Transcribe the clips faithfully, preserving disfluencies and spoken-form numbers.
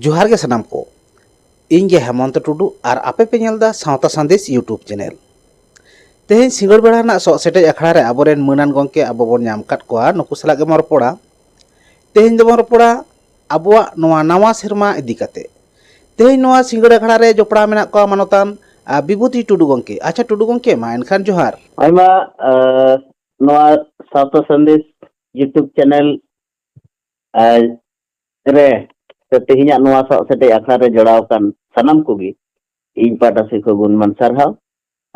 ᱡᱚᱦᱟᱨ ᱜᱮ ᱥᱟᱱᱟᱢ ᱠᱚ᱾ ᱤᱧ ᱜᱮ ᱦᱮᱢᱚᱱᱛᱚ ᱴᱩᱰᱩ ᱟᱨ ᱟᱯᱮ ᱯᱮ ᱧᱮᱞ ᱮᱫᱟ ᱥᱟᱶᱛᱟ ᱥᱟᱸᱫᱮᱥ YouTube ᱪᱮᱱᱮᱞ᱾ ᱛᱮᱦᱮᱧ ᱥᱤᱸᱜᱟᱹᱲ ᱵᱮᱲᱟ ᱨᱮᱱᱟᱜ ᱥᱚᱜ ᱥᱮᱴᱮᱡ ᱟᱠᱷᱲᱟ ᱨᱮ ᱟᱵᱚᱨᱮᱱ ᱢᱟᱹᱱᱟᱱ ᱜᱚᱢᱠᱮ ᱟᱵᱚ ᱵᱚᱱ ᱧᱟᱢ ᱟᱠᱟᱫ ᱠᱚᱣᱟ, ᱱᱩᱠᱩ ᱥᱟᱞᱟᱜ ᱜᱮᱵᱚᱱ ᱨᱚᱯᱚᱲᱟ᱾ ᱛᱮᱦᱮᱧ ᱫᱚᱵᱚᱱ ᱨᱚᱯᱚᱲᱟ ᱟᱵᱚᱣᱟᱜ ᱱᱚᱣᱟ ᱱᱟᱣᱟ ᱥᱮᱨᱢᱟ ᱤᱫᱤ ᱠᱟᱛᱮ᱾ ᱛᱮᱦᱮᱧ ᱱᱚᱣᱟ ᱥᱤᱸᱜᱟᱹᱲ ᱟᱠᱷᱲᱟ ᱨᱮ ᱡᱚᱯᱲᱟᱣ ᱢᱮᱱᱟᱜ ᱠᱚᱣᱟ ᱢᱟᱱᱚᱛᱟᱱ, ᱟ, ᱵᱤᱵᱷᱩᱛᱤ ᱴᱩᱰᱩ ᱜᱚᱢᱠᱮ᱾ ᱟᱪᱪᱷᱟ ᱴᱩᱰᱩ ᱜᱚᱢᱠᱮ, ᱢᱟ ᱮᱱᱠᱷᱟᱱ ᱡᱚᱦᱟᱨ᱾ ᱟᱭᱢᱟ, ᱟ, ᱱᱚᱣᱟ ᱥᱟᱶᱛᱟ ᱥᱟᱸᱫᱮᱥ YouTube ᱪᱮᱱᱮᱞ, ᱟ, ᱨᱮ ᱥᱮ ᱛᱮᱦᱮᱧᱟᱜ ᱱᱚᱣᱟ ᱥᱚᱜ ᱥᱮᱴᱮᱡ ᱟᱠᱷᱲᱟ ᱨᱮ ᱡᱚᱲᱟᱣ ᱟᱠᱟᱱ ᱥᱟᱱᱟᱢ ᱠᱚᱜᱮ ᱤᱧ ᱯᱟᱦᱴᱟ ᱥᱮᱫ ᱠᱷᱚᱱ ᱜᱩᱱᱢᱟᱱ ᱥᱟᱨᱦᱟᱣ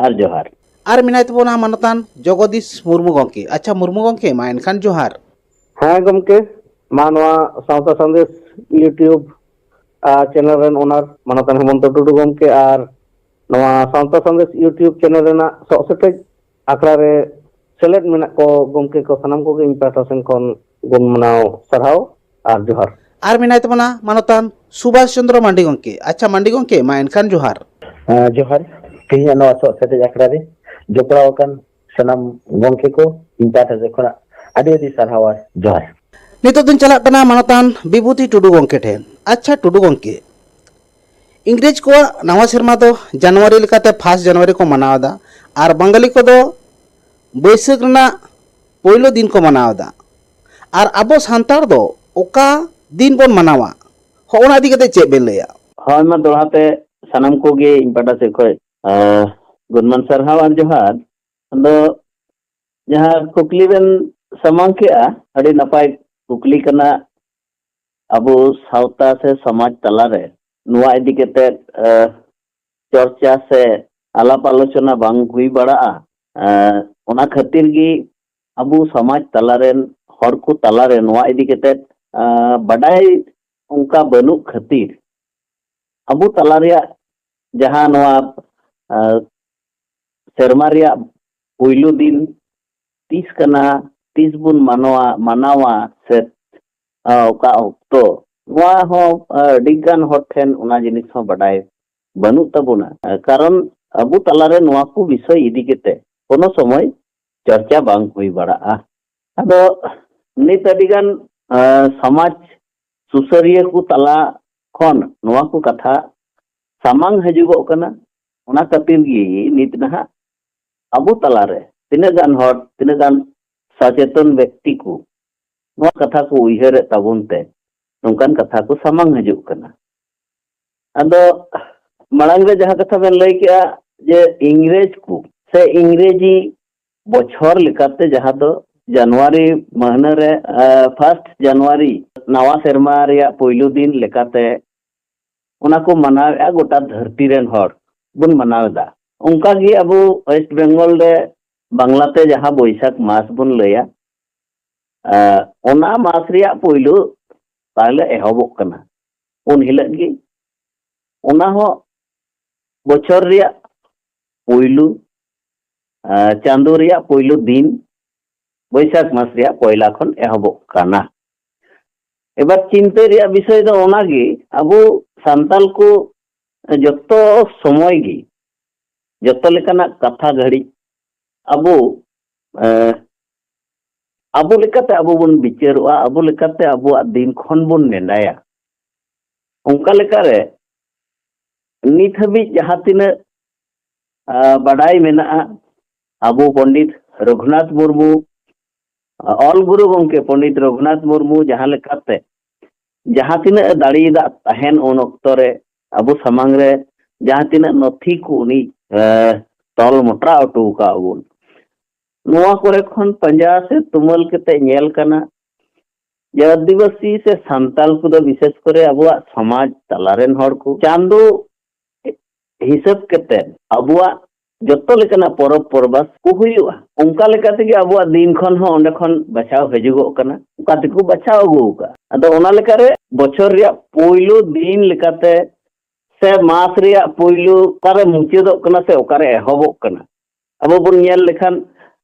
ᱟᱨ ᱡᱚᱦᱟᱨ᱾ ᱟᱨ ᱢᱮᱱᱟᱭ ᱛᱟᱵᱚᱱᱟ ᱢᱟᱱᱚᱛᱟᱱ ᱡᱚᱜᱚᱫᱤᱥ ᱢᱩᱨᱢᱩ ᱜᱚᱢᱠᱮ᱾ ᱟᱪᱪᱷᱟ ᱢᱩᱨᱢᱩ ᱜᱚᱢᱠᱮ, ᱢᱟ ᱮᱱᱠᱷᱟᱱ ᱡᱚᱦᱟᱨ᱾ ᱦᱮᱸ ᱜᱚᱢᱠᱮ, ᱢᱟ ᱱᱚᱣᱟ ᱥᱟᱶᱛᱟ ᱥᱟᱸᱫᱮᱥ YouTube, ᱟ, ᱪᱮᱱᱮᱞ ᱨᱮᱱ ᱚᱱᱟᱨ ᱢᱟᱱᱚᱛᱟᱱ ᱦᱮᱢᱚᱱᱛᱚ ᱴᱩᱰᱩ ᱜᱚᱢᱠᱮ ᱟᱨ ᱱᱚᱣᱟ ᱥᱟᱶᱛᱟ ᱥᱟᱸᱫᱮᱥ YouTube ᱪᱮᱱᱮᱞ ᱨᱮᱱᱟᱜ ᱥᱚᱜ ᱥᱮᱴᱮᱡ ᱟᱠᱷᱲᱟ ᱨᱮ ᱥᱮᱞᱮᱫ ᱢᱮᱱᱟᱜ ᱠᱚ ᱜᱚᱢᱠᱮ ᱠᱚ ᱥᱟᱱᱟᱢ ᱠᱚᱜᱮ ᱤᱧ ᱯᱟᱦᱴᱟ ᱥᱮᱱ ᱠᱷᱚᱱ ᱜᱩᱱ ᱢᱟᱱᱟᱣ ᱥᱟᱨᱦᱟᱣ ᱟᱨ ᱡᱚᱦᱟᱨ᱾ ᱟᱨ ᱢᱮᱱᱟᱭ ᱛᱟᱵᱚᱱᱟ ᱢᱟᱱᱚᱛᱟᱱ ᱥᱩᱵᱷᱟᱥ ᱪᱚᱱᱫᱨᱚ ᱢᱟᱱᱰᱤ ᱜᱚᱢᱠᱮ᱾ ᱟᱪᱪᱷᱟ ᱢᱟᱱᱰᱤ ᱜᱚᱢᱠᱮ, ᱢᱟ ᱮᱱᱠᱷᱟᱱ ᱡᱚᱦᱟᱨ᱾ ᱦᱮᱸ, ᱡᱚᱦᱟᱨ᱾ ᱛᱮᱦᱮᱧᱟᱜ ᱱᱚᱣᱟ ᱥᱚᱜ ᱥᱮᱴᱮᱡ ᱟᱠᱷᱲᱟ ᱨᱮ ᱡᱚᱯᱲᱟᱣ ᱟᱠᱟᱱ ᱥᱟᱱᱟᱢ ᱜᱚᱢᱠᱮ ᱠᱚ ᱤᱧ ᱯᱟᱦᱴᱟ ᱥᱮᱫ ᱠᱷᱚᱱᱟᱜ ᱟᱹᱰᱤ ᱟᱹᱰᱤ ᱥᱟᱨᱦᱟᱣ ᱟᱨ ᱡᱚᱦᱟᱨ᱾ ᱱᱤᱛᱚᱜ ᱫᱚᱧ ᱪᱟᱞᱟᱜ ᱠᱟᱱᱟ ᱢᱟᱱᱚᱛᱟᱱ ᱵᱤᱵᱷᱩᱛᱤ ᱴᱩᱰᱩ ᱜᱚᱢᱠᱮ ᱴᱷᱮᱱ᱾ ᱟᱪᱪᱷᱟ ᱴᱩᱰᱩ ᱜᱚᱢᱠᱮ, ᱤᱝᱨᱮᱡᱽ ᱠᱚᱣᱟᱜ ᱱᱟᱣᱟ ᱥᱮᱨᱢᱟ ᱫᱚ ᱡᱟᱱᱩᱣᱟᱨᱤ ᱞᱮᱠᱟᱛᱮ ᱯᱷᱟᱥᱴ ᱡᱟᱱᱩᱣᱟᱨᱤ ᱠᱚ ᱢᱟᱱᱟᱣ ᱮᱫᱟ, ᱟᱨ ᱵᱟᱝᱜᱟᱞᱤ ᱠᱚᱫᱚ ᱵᱟᱹᱭᱥᱟᱹᱠᱷ ᱨᱮᱱᱟᱜ ᱯᱳᱭᱞᱳ ᱫᱤᱱ ᱠᱚ ᱢᱟᱱᱟᱣ ᱮᱫᱟ᱾ ᱟᱨ ᱟᱵᱚ ᱥᱟᱱᱛᱟᱲ ᱫᱚ ᱚᱠᱟ ᱫᱤᱱ ᱵᱚᱱ ᱢᱟᱱᱟᱣᱟ, ᱦᱚᱸᱜᱼᱚ ᱱᱟ ᱤᱫᱤ ᱠᱟᱛᱮ ᱪᱮᱫ ᱵᱮᱱ ᱞᱟᱹᱭᱟ? ᱦᱳᱭ, ᱢᱟ ᱫᱚᱦᱲᱟ ᱛᱮ ᱥᱟᱱᱟᱢ ᱠᱚᱜᱮ ᱤᱧ ᱯᱟᱦᱴᱟ ᱥᱮᱫ ᱠᱷᱚᱱ, ᱟᱸ, ᱜᱩᱱᱢᱟᱱ ᱥᱟᱨᱦᱟᱣ ᱟᱨ ᱡᱚᱦᱟᱨ᱾ ᱟᱫᱚ ᱡᱟᱦᱟᱸ ᱠᱩᱠᱞᱤ ᱵᱮᱱ ᱥᱟᱢᱟᱝ ᱠᱮᱜᱼᱟ, ᱟᱹᱰᱤ ᱱᱟᱯᱟᱭ ᱠᱩᱠᱞᱤ ᱠᱟᱱᱟ᱾ ᱟᱵᱚ ᱥᱟᱶᱛᱟ ᱥᱮ ᱥᱚᱢᱟᱡᱽ ᱛᱟᱞᱟᱨᱮ ᱱᱚᱣᱟ ᱤᱫᱤ ᱠᱟᱛᱮ, ᱟᱸ, ᱪᱚᱨᱪᱟ ᱥᱮ ᱟᱞᱟᱯ ᱟᱞᱳᱪᱚᱱᱟ ᱵᱟᱝ ᱦᱩᱭ ᱵᱟᱲᱟᱜᱼᱟ᱾ ᱟᱸ, ᱚᱱᱟ ᱠᱷᱟᱹᱛᱤᱨ ᱜᱮ ᱟᱵᱚ ᱥᱚᱢᱟᱡᱽ ᱛᱟᱞᱟᱨᱮᱱ ᱦᱚᱲ ᱠᱚ ᱛᱟᱞᱟᱨᱮ ᱱᱚᱣᱟ ᱤᱫᱤ ᱠᱟᱛᱮ, ᱟᱸ, ᱵᱟᱰᱟᱭ ᱚᱱᱠᱟ ᱵᱟᱹᱱᱩᱜ ᱠᱷᱟᱹᱛᱤᱨ ᱟᱵᱚ ᱛᱟᱞᱟ ᱨᱮᱭᱟᱜ ᱡᱟᱦᱟᱸ ᱱᱚᱣᱟ, ᱟᱸ, ᱥᱮᱨᱢᱟ ᱨᱮᱭᱟᱜ ᱯᱩᱭᱞᱩ ᱫᱤᱱ ᱛᱤᱥ ᱠᱟᱱᱟ, ᱛᱤᱥ ᱵᱚᱱ ᱢᱟᱱᱟᱣᱟ, ᱢᱟᱱᱟᱣᱟ ᱥᱮ, ᱟᱸ, ᱚᱠᱟ ᱚᱠᱛᱚ, ᱱᱚᱣᱟ ᱦᱚᱸ, ᱟᱸ, ᱟᱹᱰᱤ ᱜᱟᱱ ᱦᱚᱲ ᱴᱷᱮᱱ ᱚᱱᱟ ᱡᱤᱱᱤᱥ ᱦᱚᱸ ᱵᱟᱰᱟᱭ ᱵᱟᱹᱱᱩᱜ ᱛᱟᱵᱚᱱᱟ᱾ ᱟᱸ, ᱠᱟᱨᱚᱱ ᱟᱵᱚ ᱛᱟᱞᱟᱨᱮ ᱱᱚᱣᱟ ᱠᱚ ᱵᱤᱥᱚᱭ ᱤᱫᱤ ᱠᱟᱛᱮ ᱠᱳᱱᱳ ᱥᱚᱢᱚᱭ ᱪᱚᱨᱪᱟ ᱵᱟᱝ ᱦᱩᱭ ᱵᱟᱲᱟᱜᱼᱟ᱾ ᱟᱫᱚ ᱱᱤᱛ ᱟᱹᱰᱤ ᱜᱟᱱ, ᱟᱸ, ᱥᱚᱢᱟᱡᱽ ᱥᱩᱥᱟᱹᱨᱤᱭᱟᱹ ᱠᱚ ᱛᱟᱞᱟ ᱠᱷᱚᱱ ᱱᱚᱣᱟ ᱠᱚ ᱠᱟᱛᱷᱟ ᱥᱟᱢᱟᱝ ᱦᱤᱡᱩᱜᱚᱜ ᱠᱟᱱᱟ᱾ ᱚᱱᱟ ᱠᱷᱟᱹᱛᱤᱨ ᱜᱮ ᱱᱤᱛ ᱱᱟᱦᱟᱜ ᱟᱵᱚ ᱛᱟᱞᱟᱨᱮ ᱛᱤᱱᱟᱹᱜ ᱜᱟᱱ ᱦᱚᱲ, ᱛᱤᱱᱟᱹᱜ ᱜᱟᱱ ᱥᱚᱪᱮᱛᱚᱱ ᱵᱮᱠᱛᱤ ᱠᱚ ᱱᱚᱣᱟ ᱠᱟᱛᱷᱟ ᱠᱚ ᱩᱭᱦᱟᱹᱨᱮᱫ ᱛᱟᱵᱚᱱ ᱛᱮ ᱱᱚᱝᱠᱟᱱ ᱠᱟᱛᱷᱟ ᱠᱚ ᱥᱟᱢᱟᱝ ᱦᱤᱡᱩᱜ ᱠᱟᱱᱟ᱾ ᱟᱫᱚ ᱢᱟᱲᱟᱝ ᱨᱮ ᱡᱟᱦᱟᱸ ᱠᱟᱛᱷᱟ ᱵᱮᱱ ᱞᱟᱹᱭ ᱠᱮᱜᱼᱟ ᱡᱮ ᱤᱝᱨᱮᱡᱽ ᱠᱚ ᱥᱮ ᱤᱝᱨᱮᱡᱤ ᱵᱚᱪᱷᱚᱨ ᱞᱮᱠᱟᱛᱮ ᱡᱟᱦᱟᱸ ᱫᱚ ᱡᱟᱱᱩᱣᱟᱨᱤ ᱢᱟᱹᱦᱱᱟᱹ ᱨᱮ, ᱯᱷᱟᱥᱴ ᱡᱟᱱᱩᱣᱟᱨᱤ ᱱᱟᱣᱟ ᱥᱮᱨᱢᱟ ᱨᱮᱭᱟᱜ ᱯᱳᱭᱞᱳ ᱫᱤᱱ ᱞᱮᱠᱟᱛᱮ ᱚᱱᱟ ᱠᱚ ᱢᱟᱱᱟᱣᱮᱫᱼᱟ, ᱜᱚᱴᱟ ᱫᱷᱟᱹᱨᱛᱤ ᱨᱮᱱ ᱦᱚᱲ ᱵᱚᱱ ᱢᱟᱱᱟᱣ ᱮᱫᱟ᱾ ᱚᱱᱠᱟ ᱜᱮ ᱟᱵᱚ ᱳᱭᱮᱥᱴ ᱵᱮᱝᱜᱚᱞ ᱨᱮ ᱵᱟᱝᱞᱟᱛᱮ ᱡᱟᱦᱟᱸ ᱵᱳᱭᱥᱟᱠᱷ ᱢᱟᱥ ᱵᱚᱱ ᱞᱟᱹᱭᱟ, ᱟᱸ, ᱚᱱᱟ ᱢᱟᱥ ᱨᱮᱭᱟᱜ ᱯᱳᱭᱞᱳ ᱛᱟᱦᱞᱮ ᱮᱦᱚᱵᱚᱜ ᱠᱟᱱᱟ ᱩᱱ ᱦᱤᱞᱳᱜ ᱜᱮ᱾ ᱚᱱᱟ ᱦᱚᱸ ᱵᱚᱪᱷᱚᱨ ᱨᱮᱭᱟᱜ ᱯᱳᱭᱞᱳ, ᱟᱸ, ᱪᱟᱸᱫᱳ ᱨᱮᱭᱟᱜ ᱯᱳᱭᱞᱳ ᱫᱤᱱ ᱵᱳᱭᱥᱟᱠᱷ ᱢᱟᱥ ᱨᱮᱭᱟᱜ ᱯᱚᱭᱞᱟ ᱠᱷᱚᱱ ᱮᱦᱚᱵᱚᱜ ᱠᱟᱱᱟ᱾ ᱮᱵᱟᱨ ᱪᱤᱱᱛᱟᱹ ᱨᱮᱭᱟᱜ ᱵᱤᱥᱚᱭ ᱫᱚ ᱚᱱᱟᱜᱮ, ᱟᱵᱚ ᱥᱟᱱᱛᱟᱞ ᱠᱚ ᱡᱚᱛᱚ ᱥᱚᱢᱚᱭ ᱜᱮ ᱡᱚᱛᱚ ᱞᱮᱠᱟᱱᱟᱜ ᱠᱟᱛᱷᱟ ᱜᱷᱟᱹᱲᱤᱡ ᱟᱵᱚ, ᱮ, ᱟᱵᱚ ᱞᱮᱠᱟᱛᱮ ᱟᱵᱚ ᱵᱚᱱ ᱵᱤᱪᱟᱹᱨᱚᱜᱼᱟ, ᱟᱵᱚ ᱞᱮᱠᱟᱛᱮ ᱟᱵᱚᱣᱟᱜ ᱫᱤᱱ ᱠᱷᱚᱱ ᱵᱚᱱ ᱱᱮᱰᱟᱭᱟ᱾ ᱚᱱᱠᱟ ᱞᱮᱠᱟᱨᱮ ᱱᱤᱛ ᱦᱟᱹᱵᱤᱡ ᱡᱟᱦᱟᱸ ᱛᱤᱱᱟᱹᱜ, ᱟ, ᱵᱟᱰᱟᱭ ᱢᱮᱱᱟᱜᱼᱟ, ᱟᱵᱚ ᱯᱚᱱᱰᱤᱛ ᱨᱚᱜᱷᱩᱱᱟᱛᱷ ᱢᱩᱨᱢᱩ, ᱟ, ᱚᱞ ᱜᱩᱨᱩ ᱜᱚᱢᱠᱮ ᱯᱚᱱᱰᱤᱛ ᱨᱚᱜᱷᱩᱱᱟᱛᱷ ᱢᱩᱨᱢᱩ ᱡᱟᱦᱟᱸ ᱞᱮᱠᱟᱛᱮ ᱡᱟᱦᱟᱸ ᱛᱤᱱᱟᱹᱜ ᱮ ᱫᱟᱲᱮᱭᱟᱫᱟ ᱛᱟᱦᱮᱱ ᱩᱱ ᱚᱠᱛᱚ ᱨᱮ ᱟᱵᱚ ᱥᱟᱢᱟᱝ ᱨᱮ ᱡᱟᱦᱟᱸ ᱛᱤᱱᱟᱹᱜ ᱱᱚᱛᱷᱤ ᱠᱚ ᱩᱱᱤ, ᱮ, ᱛᱚᱞ ᱢᱚᱴᱨᱟ ᱦᱚᱴᱚ ᱟᱠᱟᱫ ᱵᱚᱱ, ᱱᱚᱣᱟ ᱠᱚᱨᱮ ᱠᱷᱚᱱ ᱯᱟᱸᱡᱟ ᱥᱮ ᱛᱩᱢᱟᱹᱞ ᱠᱟᱛᱮ ᱧᱮᱞ ᱠᱟᱱᱟ ᱡᱮ ᱟᱹᱫᱤᱵᱟᱹᱥᱤ ᱥᱮ ᱥᱟᱱᱛᱟᱞ ᱠᱚᱫᱚ ᱵᱤᱥᱮᱥ ᱠᱚᱨᱮ ᱟᱵᱚᱣᱟᱜ ᱥᱚᱢᱟᱡᱽ ᱛᱟᱞᱟ ᱨᱮᱱ ᱦᱚᱲ ᱠᱚ ᱪᱟᱸᱫᱚ ᱦᱤᱥᱟᱹᱵ ᱠᱟᱛᱮ ᱟᱵᱚᱣᱟᱜ ᱡᱚᱛᱚ ᱞᱮᱠᱟᱱᱟᱜ ᱯᱚᱨᱚᱵᱽ ᱯᱚᱨᱵᱟᱥ ᱠᱚ ᱦᱩᱭᱩᱜᱼᱟ᱾ ᱚᱱᱠᱟ ᱞᱮᱠᱟ ᱛᱮᱜᱮ ᱟᱵᱚᱣᱟᱜ ᱫᱤᱱ ᱠᱷᱚᱱ ᱦᱚᱸ ᱚᱸᱰᱮ ᱠᱷᱚᱱ ᱵᱟᱪᱷᱟᱣ ᱦᱤᱡᱩᱜᱚᱜ ᱠᱟᱱᱟ, ᱚᱱᱠᱟ ᱛᱮᱠᱚ ᱵᱟᱪᱷᱟᱣ ᱟᱹᱜᱩ ᱟᱠᱟᱫᱼᱟ᱾ ᱟᱫᱚ ᱚᱱᱟ ᱞᱮᱠᱟᱨᱮ ᱵᱚᱪᱷᱚᱨ ᱨᱮᱭᱟᱜ ᱯᱳᱭᱞᱳ ᱫᱤᱱ ᱞᱮᱠᱟᱛᱮ ᱥᱮ ᱢᱟᱥ ᱨᱮᱭᱟᱜ ᱯᱳᱭᱞᱳ ᱚᱠᱟᱨᱮ ᱢᱩᱪᱟᱹᱫᱚᱜ ᱠᱟᱱᱟ ᱥᱮ ᱚᱠᱟᱨᱮ ᱮᱦᱚᱵᱚᱜ ᱠᱟᱱᱟ, ᱟᱵᱚ ᱵᱚᱱ ᱧᱮᱞ ᱞᱮᱠᱷᱟᱱ,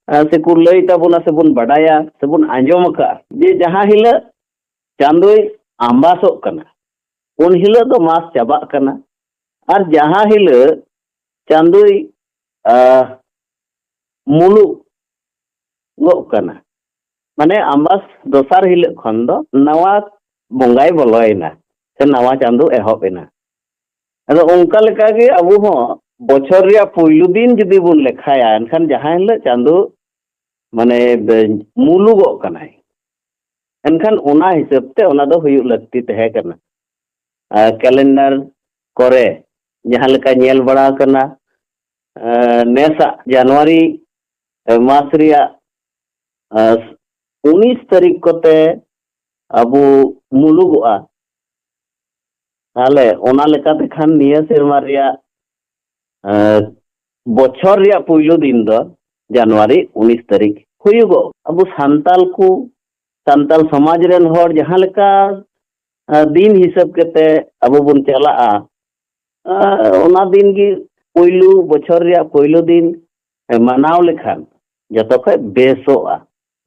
ᱟᱸ, ᱥᱮᱠᱚ ᱞᱟᱹᱭ ᱛᱟᱵᱚᱱᱟ ᱥᱮᱵᱚᱱ ᱵᱟᱰᱟᱭᱟ ᱥᱮᱵᱚᱱ ᱟᱸᱡᱚᱢ ᱟᱠᱟᱫᱼᱟ ᱡᱮ ᱡᱟᱦᱟᱸ ᱦᱤᱞᱳᱜ ᱪᱟᱸᱫᱳᱭ ᱟᱢᱵᱟᱥᱚᱜ ᱠᱟᱱᱟ, ᱩᱱ ᱦᱤᱞᱳᱜ ᱫᱚ ᱢᱟᱥ ᱪᱟᱵᱟᱜ ᱠᱟᱱᱟ᱾ ᱟᱨ ᱡᱟᱦᱟᱸ ᱦᱤᱞᱳᱜ ᱪᱟᱸᱫᱳᱭ, ᱟ, ᱢᱩᱞᱩᱜ ᱜᱚᱜ ᱠᱟᱱᱟ, ᱢᱟᱱᱮ ᱟᱢᱵᱟᱥ ᱫᱚᱥᱟᱨ ᱦᱤᱞᱳᱜ ᱠᱷᱚᱱ ᱫᱚ ᱱᱟᱣᱟ ᱵᱚᱸᱜᱟᱭ ᱵᱚᱞᱚᱭᱮᱱᱟ᱾ ᱥᱮ ᱱᱟᱣᱟ ᱪᱟᱸᱫᱚ ᱮᱦᱚᱵ ᱮᱱᱟ᱾ ᱟᱫᱚ ᱚᱱᱠᱟ ᱞᱮᱠᱟᱜᱮ ᱟᱵᱚ ᱦᱚᱸ ᱵᱚᱪᱷᱚᱨ ᱨᱮᱭᱟᱜ ᱯᱩᱭᱞᱩ ᱫᱤᱱ ᱡᱩᱫᱤ ᱵᱚᱱ ᱞᱮᱠᱷᱟᱭᱟ, ᱮᱱᱠᱷᱟᱱ ᱡᱟᱦᱟᱸ ᱦᱤᱞᱳᱜ ᱪᱟᱸᱫᱚ ᱢᱟᱱᱮ ᱵᱮ-, ᱢᱩᱞᱩᱜᱚᱜ ᱠᱟᱱᱟᱭ, ᱮᱱᱠᱷᱟᱱ ᱚᱱᱟ ᱦᱤᱥᱟᱹᱵ ᱛᱮ ᱚᱱᱟ ᱫᱚ ᱦᱩᱭᱩᱜ ᱞᱟᱹᱠᱛᱤ ᱛᱟᱦᱮᱸ ᱠᱟᱱᱟ᱾ ᱟᱨ ᱠᱮᱞᱮᱱᱰᱟᱨ ᱠᱚᱨᱮ ᱡᱟᱦᱟᱸ ᱞᱮᱠᱟ ᱧᱮᱞ ᱵᱟᱲᱟ ᱟᱠᱟᱱᱟ, ᱮ, ᱱᱮᱥᱟᱜ ᱡᱟᱱᱩᱣᱟᱨᱤ, ᱮ, ᱢᱟᱥ ᱨᱮᱭᱟᱜ, ᱮ, ᱩᱱᱤᱥ ᱛᱟᱹᱨᱤᱠᱷ ᱠᱚᱛᱮ ᱟᱵᱚ ᱢᱩᱞᱩᱜᱚᱜᱼᱟ, ᱛᱟᱦᱞᱮ ᱚᱱᱟ ᱞᱮᱠᱟᱛᱮ ᱠᱷᱟᱱ ᱱᱤᱭᱟᱹ ᱥᱮᱨᱢᱟ ᱨᱮᱭᱟᱜ, ᱮ, ᱵᱚᱪᱷᱚᱨ ᱨᱮᱭᱟᱜ ᱯᱩᱭᱞᱩ ᱫᱤᱱ ᱫᱚ ᱡᱟᱱᱩᱣᱟᱨᱤ ᱩᱱᱤᱥ ᱛᱟᱹᱨᱤᱠᱷ ᱦᱩᱭᱩᱜᱚᱜ᱾ ᱟᱵᱚ ᱥᱟᱱᱛᱟᱞ ᱠᱚ, ᱥᱟᱱᱛᱟᱞ ᱥᱚᱢᱟᱡᱽ ᱨᱮᱱ ᱦᱚᱲ ᱡᱟᱦᱟᱸ ᱞᱮᱠᱟ, ᱮ, ᱫᱤᱱ ᱦᱤᱥᱟᱹᱵ ᱠᱟᱛᱮ ᱟᱵᱚ ᱵᱚᱱ ᱪᱟᱞᱟᱜᱼᱟ, ᱟᱨ ᱚᱱᱟ ᱫᱤᱱ ᱜᱮ ᱯᱩᱭᱞᱩ, ᱵᱚᱪᱷᱚᱨ ᱨᱮᱭᱟᱜ ᱯᱩᱭᱞᱩ ᱫᱤᱱ ᱢᱟᱱᱟᱣ ᱞᱮᱠᱷᱟᱱ ᱡᱚᱛᱚ ᱠᱷᱚᱡ ᱵᱮᱥᱚᱜᱼᱟ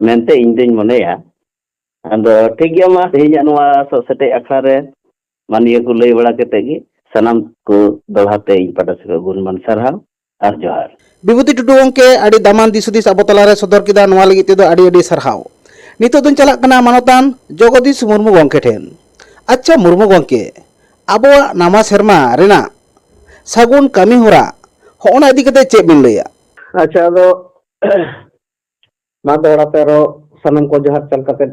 ᱢᱮᱱᱛᱮ ᱤᱧ ᱫᱩᱧ ᱢᱚᱱᱮᱭᱟ᱾ ᱟᱫᱚ ᱴᱷᱤᱠ ᱜᱮᱭᱟ, ᱢᱟ ᱛᱮᱦᱮᱧᱟᱜ ᱱᱚᱣᱟ ᱥᱚᱜ ᱥᱮᱴᱮᱡ ᱟᱠᱷᱲᱟ ᱨᱮ ᱢᱟ ᱱᱤᱭᱟᱹ ᱠᱚ ᱞᱟᱹᱭ ᱵᱟᱲᱟ ᱠᱟᱛᱮ ᱜᱮ ᱥᱟᱱᱟᱢ ᱠᱚ ᱫᱚᱦᱲᱟ ᱛᱮ ᱤᱧ ᱯᱟᱦᱴᱟ ᱥᱮᱫ ᱠᱷᱚᱱ ᱜᱩᱱᱢᱟᱱ ᱥᱟᱨᱦᱟᱣ ᱟᱨ ᱡᱚᱦᱟᱨ᱾ ᱵᱤᱵᱷᱩᱛᱤ ᱴᱩᱰᱩ ᱜᱚᱢᱠᱮ, ᱟᱹᱰᱤ ᱫᱟᱢᱟᱱ ᱫᱤᱥ ᱦᱩᱫᱤᱥ ᱟᱵᱚ ᱛᱟᱞᱟᱨᱮ ᱥᱚᱫᱚᱨ ᱠᱮᱫᱟ, ᱱᱚᱣᱟ ᱞᱟᱹᱜᱤᱫ ᱛᱮᱫᱚ ᱟᱹᱰᱤ ᱟᱹᱰᱤ ᱥᱟᱨᱦᱟᱣ᱾ ᱱᱤᱛᱚᱜ ᱫᱚᱧ ᱪᱟᱞᱟᱜ ᱠᱟᱱᱟ ᱢᱟᱱᱚᱛᱟᱱ ᱡᱚᱜᱚᱫᱤᱥ ᱢᱩᱨᱢᱩ ᱜᱚᱢᱠᱮ ᱴᱷᱮᱱ᱾ ᱟᱪᱪᱷᱟ ᱢᱩᱨᱢᱩ ᱜᱚᱢᱠᱮ, ᱟᱵᱚᱣᱟᱜ ᱱᱟᱣᱟ ᱥᱮᱨᱢᱟ ᱨᱮᱱᱟᱜ ᱥᱟᱹᱜᱩᱱ ᱠᱟᱹᱢᱤ ᱦᱚᱨᱟ, ᱦᱚᱸᱜᱼᱚ ᱱᱟ ᱤᱫᱤ ᱠᱟᱛᱮ ᱪᱮᱫ ᱵᱤᱱ ᱞᱟᱹᱭᱟ? ᱟᱪᱪᱷᱟ, ᱟᱫᱚ ᱢᱟ ᱫᱚᱦᱲᱟ ᱛᱮ ᱟᱨᱚ ᱥᱟᱱᱟᱢ ᱠᱚ ᱡᱚᱦᱟᱨ ᱪᱟᱞ ᱠᱟᱛᱮ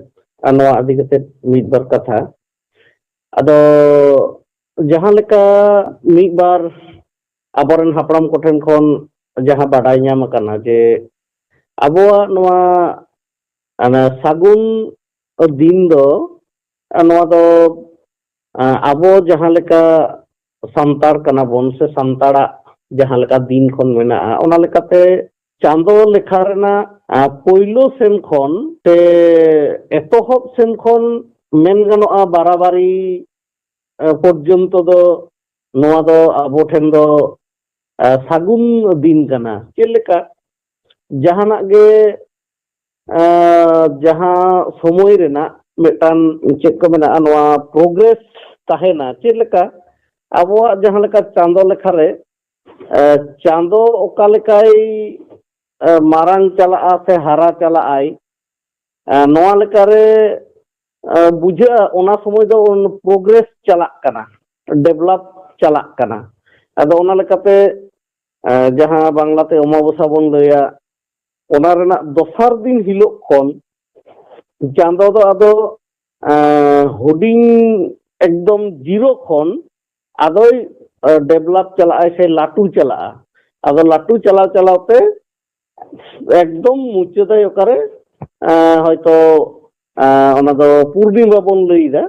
ᱟᱨ ᱱᱚᱣᱟ ᱤᱫᱤ ᱠᱟᱛᱮ ᱢᱤᱫ ᱵᱟᱨ ᱠᱟᱛᱷᱟ᱾ ᱟᱫᱚ ᱡᱟᱦᱟᱸ ᱞᱮᱠᱟ ᱢᱤᱫ ᱵᱟᱨ ᱟᱵᱚᱨᱮᱱ ᱦᱟᱯᱲᱟᱢ ᱠᱚᱴᱷᱮᱱ ᱠᱷᱚᱱ ᱡᱟᱦᱟᱸ ᱵᱟᱰᱟᱭ ᱧᱟᱢ ᱟᱠᱟᱱᱟ ᱡᱮ ᱟᱵᱚᱣᱟᱜ ᱱᱚᱣᱟ, ᱚᱱᱟ ᱥᱟᱹᱜᱩᱱ ᱫᱤᱱ ᱫᱚ, ᱱᱚᱣᱟ ᱫᱚ, ᱟᱵᱚ ᱡᱟᱦᱟᱸ ᱞᱮᱠᱟ ᱥᱟᱱᱛᱟᱲ ᱠᱟᱱᱟ ᱵᱚᱱ ᱥᱮ ᱥᱟᱱᱛᱟᱲᱟᱜ ᱡᱟᱦᱟᱸ ᱞᱮᱠᱟ ᱫᱤᱱ ᱠᱷᱚᱱ ᱢᱮᱱᱟᱜᱼᱟ, ᱚᱱᱟ ᱞᱮᱠᱟᱛᱮ ᱪᱟᱸᱫᱚ ᱞᱮᱠᱷᱟ ᱨᱮᱱᱟᱜ, ᱟ, ᱯᱳᱭᱞᱳ ᱥᱮᱱ ᱠᱷᱚᱱ ᱥᱮ ᱮᱛᱚᱦᱚᱵ ᱥᱮᱱ ᱠᱷᱚᱱ ᱢᱮᱱ ᱜᱟᱱᱚᱜᱼᱟ, ᱵᱟᱨᱟᱵᱟᱨᱤ, ᱟ, ᱯᱚᱨᱡᱚᱱᱛᱚ ᱫᱚ ᱱᱚᱣᱟ ᱫᱚ ᱟᱵᱚ ᱴᱷᱮᱱ ᱫᱚ, ᱟ, ᱥᱟᱹᱜᱩᱱ ᱫᱤᱱ ᱠᱟᱱᱟ᱾ ᱪᱮᱫ ᱞᱮᱠᱟ? ᱡᱟᱦᱟᱱᱟᱜ ᱜᱮ, ᱟ, ᱡᱟᱦᱟᱸ ᱥᱚᱢᱚᱭ ᱨᱮᱱᱟᱜ ᱢᱤᱫᱴᱟᱝ ᱪᱮᱫ ᱠᱚ ᱢᱮᱱᱟᱜᱼᱟ, ᱱᱚᱣᱟ ᱯᱨᱳᱜᱨᱮᱥ ᱛᱟᱦᱮᱱᱟ᱾ ᱪᱮᱫ ᱞᱮᱠᱟ? ᱟᱵᱚᱣᱟᱜ ᱡᱟᱦᱟᱸ ᱞᱮᱠᱟ ᱪᱟᱸᱫᱚ ᱞᱮᱠᱷᱟ ᱨᱮ, ᱮ, ᱪᱟᱸᱫᱚ ᱚᱠᱟ ᱞᱮᱠᱟᱭ, ᱮ, ᱢᱟᱨᱟᱝ ᱪᱟᱞᱟᱜᱼᱟ ᱥᱮ ᱦᱟᱨᱟ ᱪᱟᱞᱟᱜᱼᱟᱭ, ᱮ, ᱱᱚᱣᱟ ᱞᱮᱠᱟᱨᱮ ᱟᱸ, ᱵᱩᱡᱷᱟᱹᱜᱼᱟ, ᱚᱱᱟ ᱥᱚᱢᱚᱭ ᱫᱚ ᱯᱨᱳᱜᱨᱮᱥ ᱪᱟᱞᱟᱜ ᱠᱟᱱᱟ, ᱰᱮᱵᱷᱞᱚᱯ ᱪᱟᱞᱟᱜ ᱠᱟᱱᱟ᱾ ᱟᱫᱚ ᱚᱱᱟ ᱞᱮᱠᱟᱛᱮ, ᱟᱸ, ᱡᱟᱦᱟᱸ ᱵᱟᱝᱞᱟᱛᱮ ᱚᱢᱟᱵᱚᱥᱟ ᱵᱚᱱ ᱞᱟᱹᱭᱟ, ᱚᱱᱟ ᱨᱮᱱᱟᱜ ᱫᱚᱥᱟᱨ ᱫᱤᱱ ᱦᱤᱞᱳᱜ ᱠᱷᱚᱱ ᱪᱟᱸᱫᱚ ᱫᱚ ᱟᱫᱚ, ᱟᱸ, ᱦᱩᱰᱤᱧ ᱮᱠᱫᱚᱢ ᱡᱤᱨᱳ ᱠᱷᱚᱱ ᱟᱫᱚᱭ, ᱟᱸ, ᱰᱮᱵᱷᱞᱚᱯ ᱪᱟᱞᱟᱜᱼᱟᱭ ᱥᱮ ᱞᱟᱹᱴᱩ ᱪᱟᱞᱟᱜᱼᱟ᱾ ᱟᱫᱚ ᱞᱟᱹᱴᱩ ᱪᱟᱞᱟᱣ ᱪᱟᱞᱟᱣ ᱛᱮ ᱮᱠᱫᱚᱢ ᱢᱩᱪᱟᱹᱫᱟᱭ ᱚᱠᱟᱨᱮ, ᱟᱸ, ᱦᱚᱭᱛᱚ, ᱟᱸ, ᱚᱱᱟ ᱫᱚ ᱯᱩᱨᱱᱤᱢᱟ ᱵᱚᱱ ᱞᱟᱹᱭᱫᱟ᱾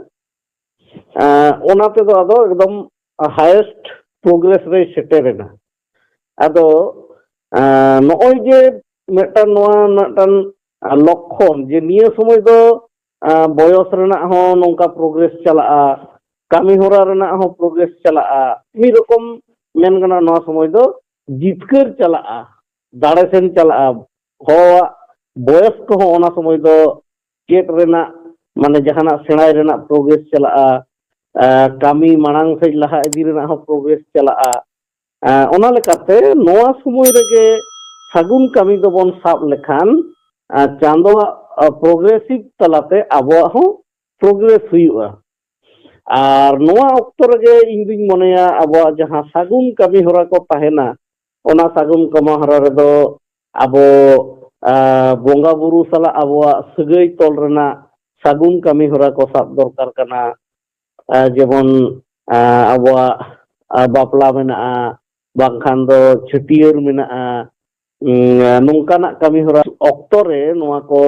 ᱟᱸ, ᱚᱱᱟ ᱛᱮᱫᱚ ᱟᱫᱚ ᱮᱠᱫᱚᱢ ᱦᱟᱭᱮᱥᱴ ᱯᱨᱳᱜᱨᱮᱥ ᱨᱮᱭ ᱥᱮᱴᱮᱨ ᱮᱱᱟ᱾ ᱟᱫᱚ, ᱟᱸ, ᱱᱚᱜᱼᱚᱭ ᱡᱮ ᱢᱤᱫᱴᱟᱝ ᱱᱚᱣᱟ ᱢᱤᱫᱴᱟᱝ, ᱟᱸ, ᱞᱚᱠᱠᱷᱚᱱ ᱡᱮ ᱱᱤᱭᱟᱹ ᱥᱚᱢᱚᱭ ᱫᱚ, ᱟᱸ, ᱵᱚᱭᱚᱥ ᱨᱮᱱᱟᱜ ᱦᱚᱸ ᱱᱚᱝᱠᱟ ᱯᱨᱳᱜᱨᱮᱥ ᱪᱟᱞᱟᱜᱼᱟ, ᱠᱟᱹᱢᱤ ᱦᱚᱨᱟ ᱨᱮᱱᱟᱜ ᱦᱚᱸ ᱯᱨᱳᱜᱨᱮᱥ ᱪᱟᱞᱟᱜᱼᱟ, ᱢᱤᱫ ᱨᱚᱠᱚᱢ ᱢᱮᱱ ᱜᱟᱱᱚᱜᱼᱟ ᱱᱚᱣᱟ ᱥᱚᱢᱚᱭ ᱫᱚ ᱡᱤᱛᱠᱟᱹᱨ ᱪᱟᱞᱟᱜᱼᱟ, ᱫᱟᱲᱮ ᱥᱮᱱ ᱪᱟᱞᱟᱜᱼᱟ᱾ ᱦᱚᱲᱟᱜ ᱵᱚᱭᱚᱥ ᱠᱚᱦᱚᱸ ᱚᱱᱟ ᱥᱚᱢᱚᱭ ᱫᱚ ᱪᱮᱫ ᱨᱮᱱᱟᱜ, ᱢᱟᱱᱮ ᱡᱟᱦᱟᱱᱟᱜ ᱥᱮᱬᱟᱭ ᱨᱮᱱᱟᱜ ᱯᱨᱳᱜᱨᱮᱥ ᱪᱟᱞᱟᱜᱼᱟ, ᱟᱸ, ᱠᱟᱹᱢᱤ ᱢᱟᱲᱟᱝ ᱥᱮᱫ ᱞᱟᱦᱟ ᱤᱫᱤ ᱨᱮᱱᱟᱜ ᱦᱚᱸ ᱯᱨᱳᱜᱨᱮᱥ ᱪᱟᱞᱟᱜᱼᱟ᱾ ᱟᱸ, ᱚᱱᱟ ᱞᱮᱠᱟᱛᱮ ᱱᱚᱣᱟ ᱥᱚᱢᱚᱭ ᱨᱮᱜᱮ ᱥᱟᱹᱜᱩᱱ ᱠᱟᱹᱢᱤ ᱫᱚᱵᱚᱱ ᱥᱟᱵ ᱞᱮᱠᱷᱟᱱ, ᱟᱸ, ᱪᱟᱸᱫᱚᱣᱟᱜ, ᱟᱸ, ᱯᱨᱳᱜᱨᱮᱥᱤᱵᱷ ᱛᱟᱞᱟᱛᱮ ᱟᱵᱚᱣᱟᱜ ᱦᱚᱸ ᱯᱨᱳᱜᱨᱮᱥ ᱦᱩᱭᱩᱜᱼᱟ᱾ ᱟᱨ ᱱᱚᱣᱟ ᱚᱠᱛᱚ ᱨᱮᱜᱮ ᱤᱧ ᱫᱩᱧ ᱢᱚᱱᱮᱭᱟ ᱟᱵᱚᱣᱟᱜ ᱡᱟᱦᱟᱸ ᱥᱟᱹᱜᱩᱱ ᱠᱟᱹᱢᱤ ᱦᱚᱨᱟ ᱠᱚ ᱛᱟᱦᱮᱱᱟ, ᱚᱱᱟ ᱥᱟᱹᱜᱩᱱ ᱠᱟᱹᱢᱤ ᱦᱚᱨᱟ ᱨᱮᱫᱚ ᱟᱵᱚ, ᱟᱸ, ᱵᱚᱸᱜᱟ ᱵᱩᱨᱩ ᱥᱟᱞᱟᱜ ᱟᱵᱚᱣᱟᱜ ᱥᱟᱹᱜᱟᱹᱭ ᱛᱚᱞ ᱨᱮᱱᱟᱜ ᱥᱟᱹᱜᱩᱱ ᱠᱟᱹᱢᱤ ᱦᱚᱨᱟ ᱠᱚ ᱥᱟᱵ ᱫᱚᱨᱠᱟᱨ ᱠᱟᱱᱟ᱾ ᱟᱸ, ᱡᱮᱢᱚᱱ, ᱟᱸ, ᱟᱵᱚᱣᱟᱜ, ᱟᱸ, ᱵᱟᱯᱞᱟ ᱢᱮᱱᱟᱜᱼᱟ, ᱵᱟᱝᱠᱷᱟᱱ ᱫᱚ ᱪᱷᱟᱹᱴᱭᱟᱹᱨ ᱢᱮᱱᱟᱜᱼᱟ, ᱩᱸ, ᱱᱚᱝᱠᱟᱱᱟᱜ ᱠᱟᱹᱢᱤ ᱦᱚᱨᱟ ᱚᱠᱛᱚ ᱨᱮ ᱱᱚᱣᱟ ᱠᱚ,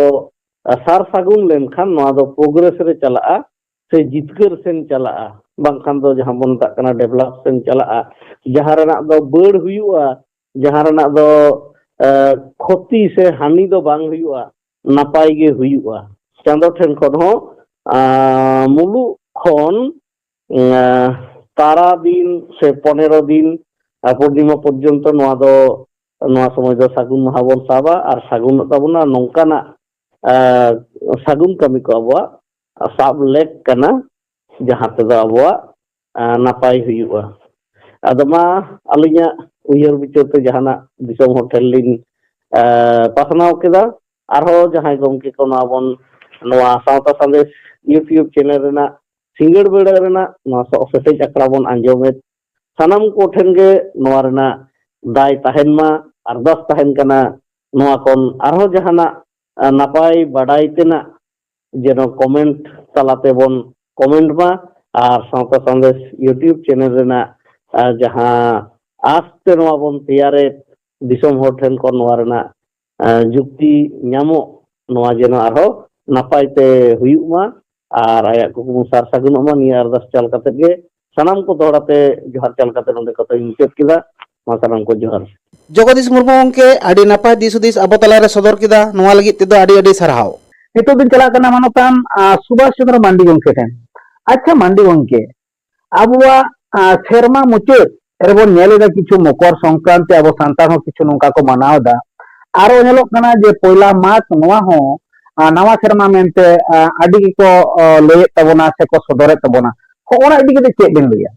ᱟᱸ, ᱥᱟᱨ ᱥᱟᱹᱜᱩᱱ ᱞᱮᱱᱠᱷᱟᱱ ᱱᱚᱣᱟ ᱫᱚ ᱯᱨᱳᱜᱨᱮᱥ ᱨᱮ ᱪᱟᱞᱟᱜᱼᱟ ᱥᱮ ᱡᱤᱛᱠᱟᱹᱨ ᱥᱮᱱ ᱪᱟᱞᱟᱜᱼᱟ, ᱵᱟᱝᱠᱷᱟᱱ ᱫᱚ ᱡᱟᱦᱟᱸ ᱵᱚᱱ ᱢᱮᱛᱟᱜ ᱠᱟᱱᱟ ᱰᱮᱵᱷᱞᱚᱯ ᱥᱮᱱ ᱪᱟᱞᱟᱜᱼᱟ᱾ ᱡᱟᱦᱟᱸ ᱨᱮᱱᱟᱜ ᱫᱚ ᱵᱟᱹᱲ ᱦᱩᱭᱩᱜᱼᱟ, ᱡᱟᱦᱟᱸ ᱨᱮᱱᱟᱜ ᱫᱚ, ᱟᱸ, ᱠᱷᱚᱛᱤ ᱥᱮ ᱦᱟᱹᱱᱤ ᱫᱚ ᱵᱟᱝ ᱦᱩᱭᱩᱜᱼᱟ, ᱱᱟᱯᱟᱭ ᱜᱮ ᱦᱩᱭᱩᱜᱼᱟ᱾ ᱪᱟᱸᱫᱚ ᱴᱷᱮᱱ ᱠᱷᱚᱱ ᱦᱚᱸ, ᱟᱸ, ᱢᱩᱞᱩᱜ ᱠᱷᱚᱱ, ᱟᱸ, ᱛᱟᱨᱟ ᱫᱤᱱ ᱥᱮ ᱯᱚᱱᱮᱨᱚ ᱫᱤᱱ, ᱟᱨ ᱯᱩᱨᱱᱤᱢᱟ ᱯᱚᱨᱡᱚᱱᱛᱚ ᱱᱚᱣᱟ ᱫᱚ, ᱱᱚᱣᱟ ᱥᱚᱢᱚᱭ ᱫᱚ ᱥᱟᱹᱜᱩᱱ ᱢᱟᱦᱟ ᱵᱚᱱ ᱥᱟᱵᱟ ᱟᱨ ᱥᱟᱹᱜᱩᱱᱚᱜ ᱛᱟᱵᱚᱱᱟ᱾ ᱱᱚᱝᱠᱟᱱᱟᱜ, ᱟᱸ, ᱥᱟᱹᱜᱩᱱ ᱠᱟᱹᱢᱤ ᱠᱚ ᱟᱵᱚᱣᱟᱜ ᱥᱟᱵ ᱞᱮᱠ ᱠᱟᱱᱟ, ᱡᱟᱦᱟᱸ ᱛᱮᱫᱚ ᱟᱵᱚᱣᱟᱜ, ᱟᱸ, ᱱᱟᱯᱟᱭ ᱦᱩᱭᱩᱜᱼᱟ᱾ ᱟᱫᱚ ᱢᱟ ᱟᱹᱞᱤᱧᱟᱜ ᱩᱭᱦᱟᱹᱨ ᱵᱤᱪᱟᱹᱨ ᱛᱮ ᱡᱟᱦᱟᱱᱟᱜ ᱫᱤᱥᱚᱢ ᱦᱚᱲ ᱴᱷᱮᱱ ᱞᱤᱧ, ᱟᱸ, ᱯᱟᱥᱱᱟᱣ ᱠᱮᱫᱟ᱾ ᱟᱨᱦᱚᱸ ᱡᱟᱦᱟᱸᱭ ᱜᱚᱢᱠᱮ ᱠᱚ ᱱᱚᱣᱟ ᱵᱚᱱ ᱱᱚᱣᱟ ᱥᱟᱶᱛᱟ ᱥᱟᱸᱫᱮᱥ YouTube ᱪᱮᱱᱮᱞ ᱨᱮᱱᱟᱜ ᱥᱤᱸᱜᱟᱹᱲ ᱵᱮᱲᱟ ᱨᱮᱱᱟᱜ ᱱᱚᱣᱟ ᱥᱚᱜ ᱥᱮᱴᱮᱡ ᱟᱠᱷᱲᱟ ᱵᱚᱱ ᱟᱸᱡᱚᱢᱮᱫ ᱥᱟᱱᱟᱢ ᱠᱚᱴᱷᱮᱱ ᱜᱮ ᱱᱚᱣᱟ ᱨᱮᱱᱟᱜ ᱫᱟᱭ ᱛᱟᱦᱮᱱ ᱢᱟ, ᱟᱨᱫᱟᱥ ᱛᱟᱦᱮᱱ ᱠᱟᱱᱟ᱾ ᱱᱚᱣᱟ ᱠᱷᱚᱱ ᱟᱨᱦᱚᱸ ᱡᱟᱦᱟᱱᱟᱜ, ᱟ, ᱱᱟᱯᱟᱭ ᱵᱟᱰᱟᱭ ᱛᱮᱱᱟᱜ ᱡᱮᱱᱚ ᱠᱚᱢᱮᱱᱴ ᱛᱟᱞᱟ ᱛᱮᱵᱚᱱ ᱠᱚᱢᱮᱱᱴ ᱢᱟ, ᱟᱨ ᱥᱟᱶᱛᱟ ᱥᱟᱸᱫᱮᱥ YouTube ᱪᱮᱱᱮᱞ ᱨᱮᱱᱟᱜ, ᱟ, ᱡᱟᱦᱟᱸ ᱟᱥ ᱛᱮ ᱱᱚᱣᱟ ᱵᱚᱱ ᱛᱮᱭᱟᱨᱮᱫ, ᱫᱤᱥᱚᱢ ᱦᱚᱲ ᱴᱷᱮᱱ ᱠᱷᱚᱱ ᱱᱚᱣᱟ ᱨᱮᱱᱟᱜ, ᱟ, ᱡᱩᱠᱛᱤ ᱧᱟᱢᱚᱜ, ᱱᱚᱣᱟ ᱡᱮᱱᱚ ᱟᱨᱦᱚᱸ ᱱᱟᱯᱟᱭ ᱛᱮ ᱦᱩᱭᱩᱜ ᱢᱟ ᱟᱨ ᱟᱭᱟᱜ ᱠᱩᱠᱢᱩ ᱥᱟᱨ ᱥᱟᱹᱜᱩᱱᱚᱜ ᱢᱟ, ᱱᱤᱭᱟᱹ ᱟᱨᱫᱟᱥ ᱪᱟᱞ ᱠᱟᱛᱮ ᱜᱮ ᱥᱟᱱᱟᱢ ᱠᱚ ᱫᱚᱦᱲᱟ ᱛᱮ ᱡᱚᱦᱟᱨ ᱪᱟᱞ ᱠᱟᱛᱮ ᱱᱚᱰᱮ ᱠᱟᱛᱷᱟᱧ ᱢᱩᱪᱟᱹᱫ ᱠᱮᱫᱟ᱾ ᱢᱟ ᱥᱟᱱᱟᱢ ᱠᱚ ᱡᱚᱦᱟᱨ᱾ ᱡᱚᱜᱚᱫᱤᱥ ᱢᱩᱨᱢᱩ ᱜᱚᱢᱠᱮ, ᱟᱹᱰᱤ ᱱᱟᱯᱟᱭ ᱫᱤᱥ ᱦᱩᱫᱤᱥ ᱟᱵᱚ ᱛᱟᱞᱟᱨᱮ ᱥᱚᱫᱚᱨ ᱠᱮᱫᱟ, ᱱᱚᱣᱟ ᱞᱟᱹᱜᱤᱫ ᱛᱮᱫᱚ ᱟᱹᱰᱤ ᱟᱹᱰᱤ ᱥᱟᱨᱦᱟᱣ᱾ ᱱᱤᱛᱚᱜ ᱫᱚᱧ ᱪᱟᱞᱟᱜ ᱠᱟᱱᱟ ᱢᱟᱱᱚᱛᱟᱱ, ᱟ, ᱥᱩᱵᱷᱟᱥ ᱪᱚᱸᱫᱽᱨᱚ ᱢᱟᱱᱰᱤ ᱜᱚᱢᱠᱮ ᱴᱷᱮᱱ᱾ ᱟᱪᱪᱷᱟ ᱢᱟᱱᱰᱤ ᱜᱚᱢᱠᱮ, ᱟᱵᱚᱣᱟᱜ, ᱟ, ᱥᱮᱨᱢᱟ ᱢᱩᱪᱟᱹᱫ ᱨᱮᱵᱚᱱ ᱧᱮᱞ ᱮᱫᱟ ᱠᱤᱪᱷᱩ ᱢᱚᱠᱚᱨ ᱥᱚᱝᱠᱨᱟᱱᱛᱤ ᱟᱵᱚ ᱥᱟᱱᱛᱟᱲ ᱦᱚᱸ ᱠᱤᱪᱷᱩ ᱱᱚᱝᱠᱟ ᱠᱚ ᱢᱟᱱᱟᱣ ᱮᱫᱟ᱾ ᱟᱨᱚ ᱧᱮᱞᱚᱜ ᱠᱟᱱᱟ ᱡᱮ ᱯᱚᱭᱞᱟ ᱢᱟᱜᱽ ᱱᱚᱣᱟ ᱦᱚᱸ, ᱟ, ᱱᱟᱣᱟ ᱥᱮᱨᱢᱟ ᱢᱮᱱᱛᱮ, ᱟ, ᱟᱹᱰᱤ ᱜᱮᱠᱚ, ᱟ, ᱞᱟᱹᱭᱮᱫ ᱛᱟᱵᱚᱱᱟ ᱥᱮᱠᱚ ᱥᱚᱫᱚᱨᱮᱫ ᱛᱟᱵᱚᱱᱟ᱾ ᱦᱚᱸᱜᱼᱚ ᱱᱟ ᱤᱫᱤ ᱠᱟᱛᱮ ᱪᱮᱫ ᱵᱮᱱ ᱞᱟᱹᱭᱟ?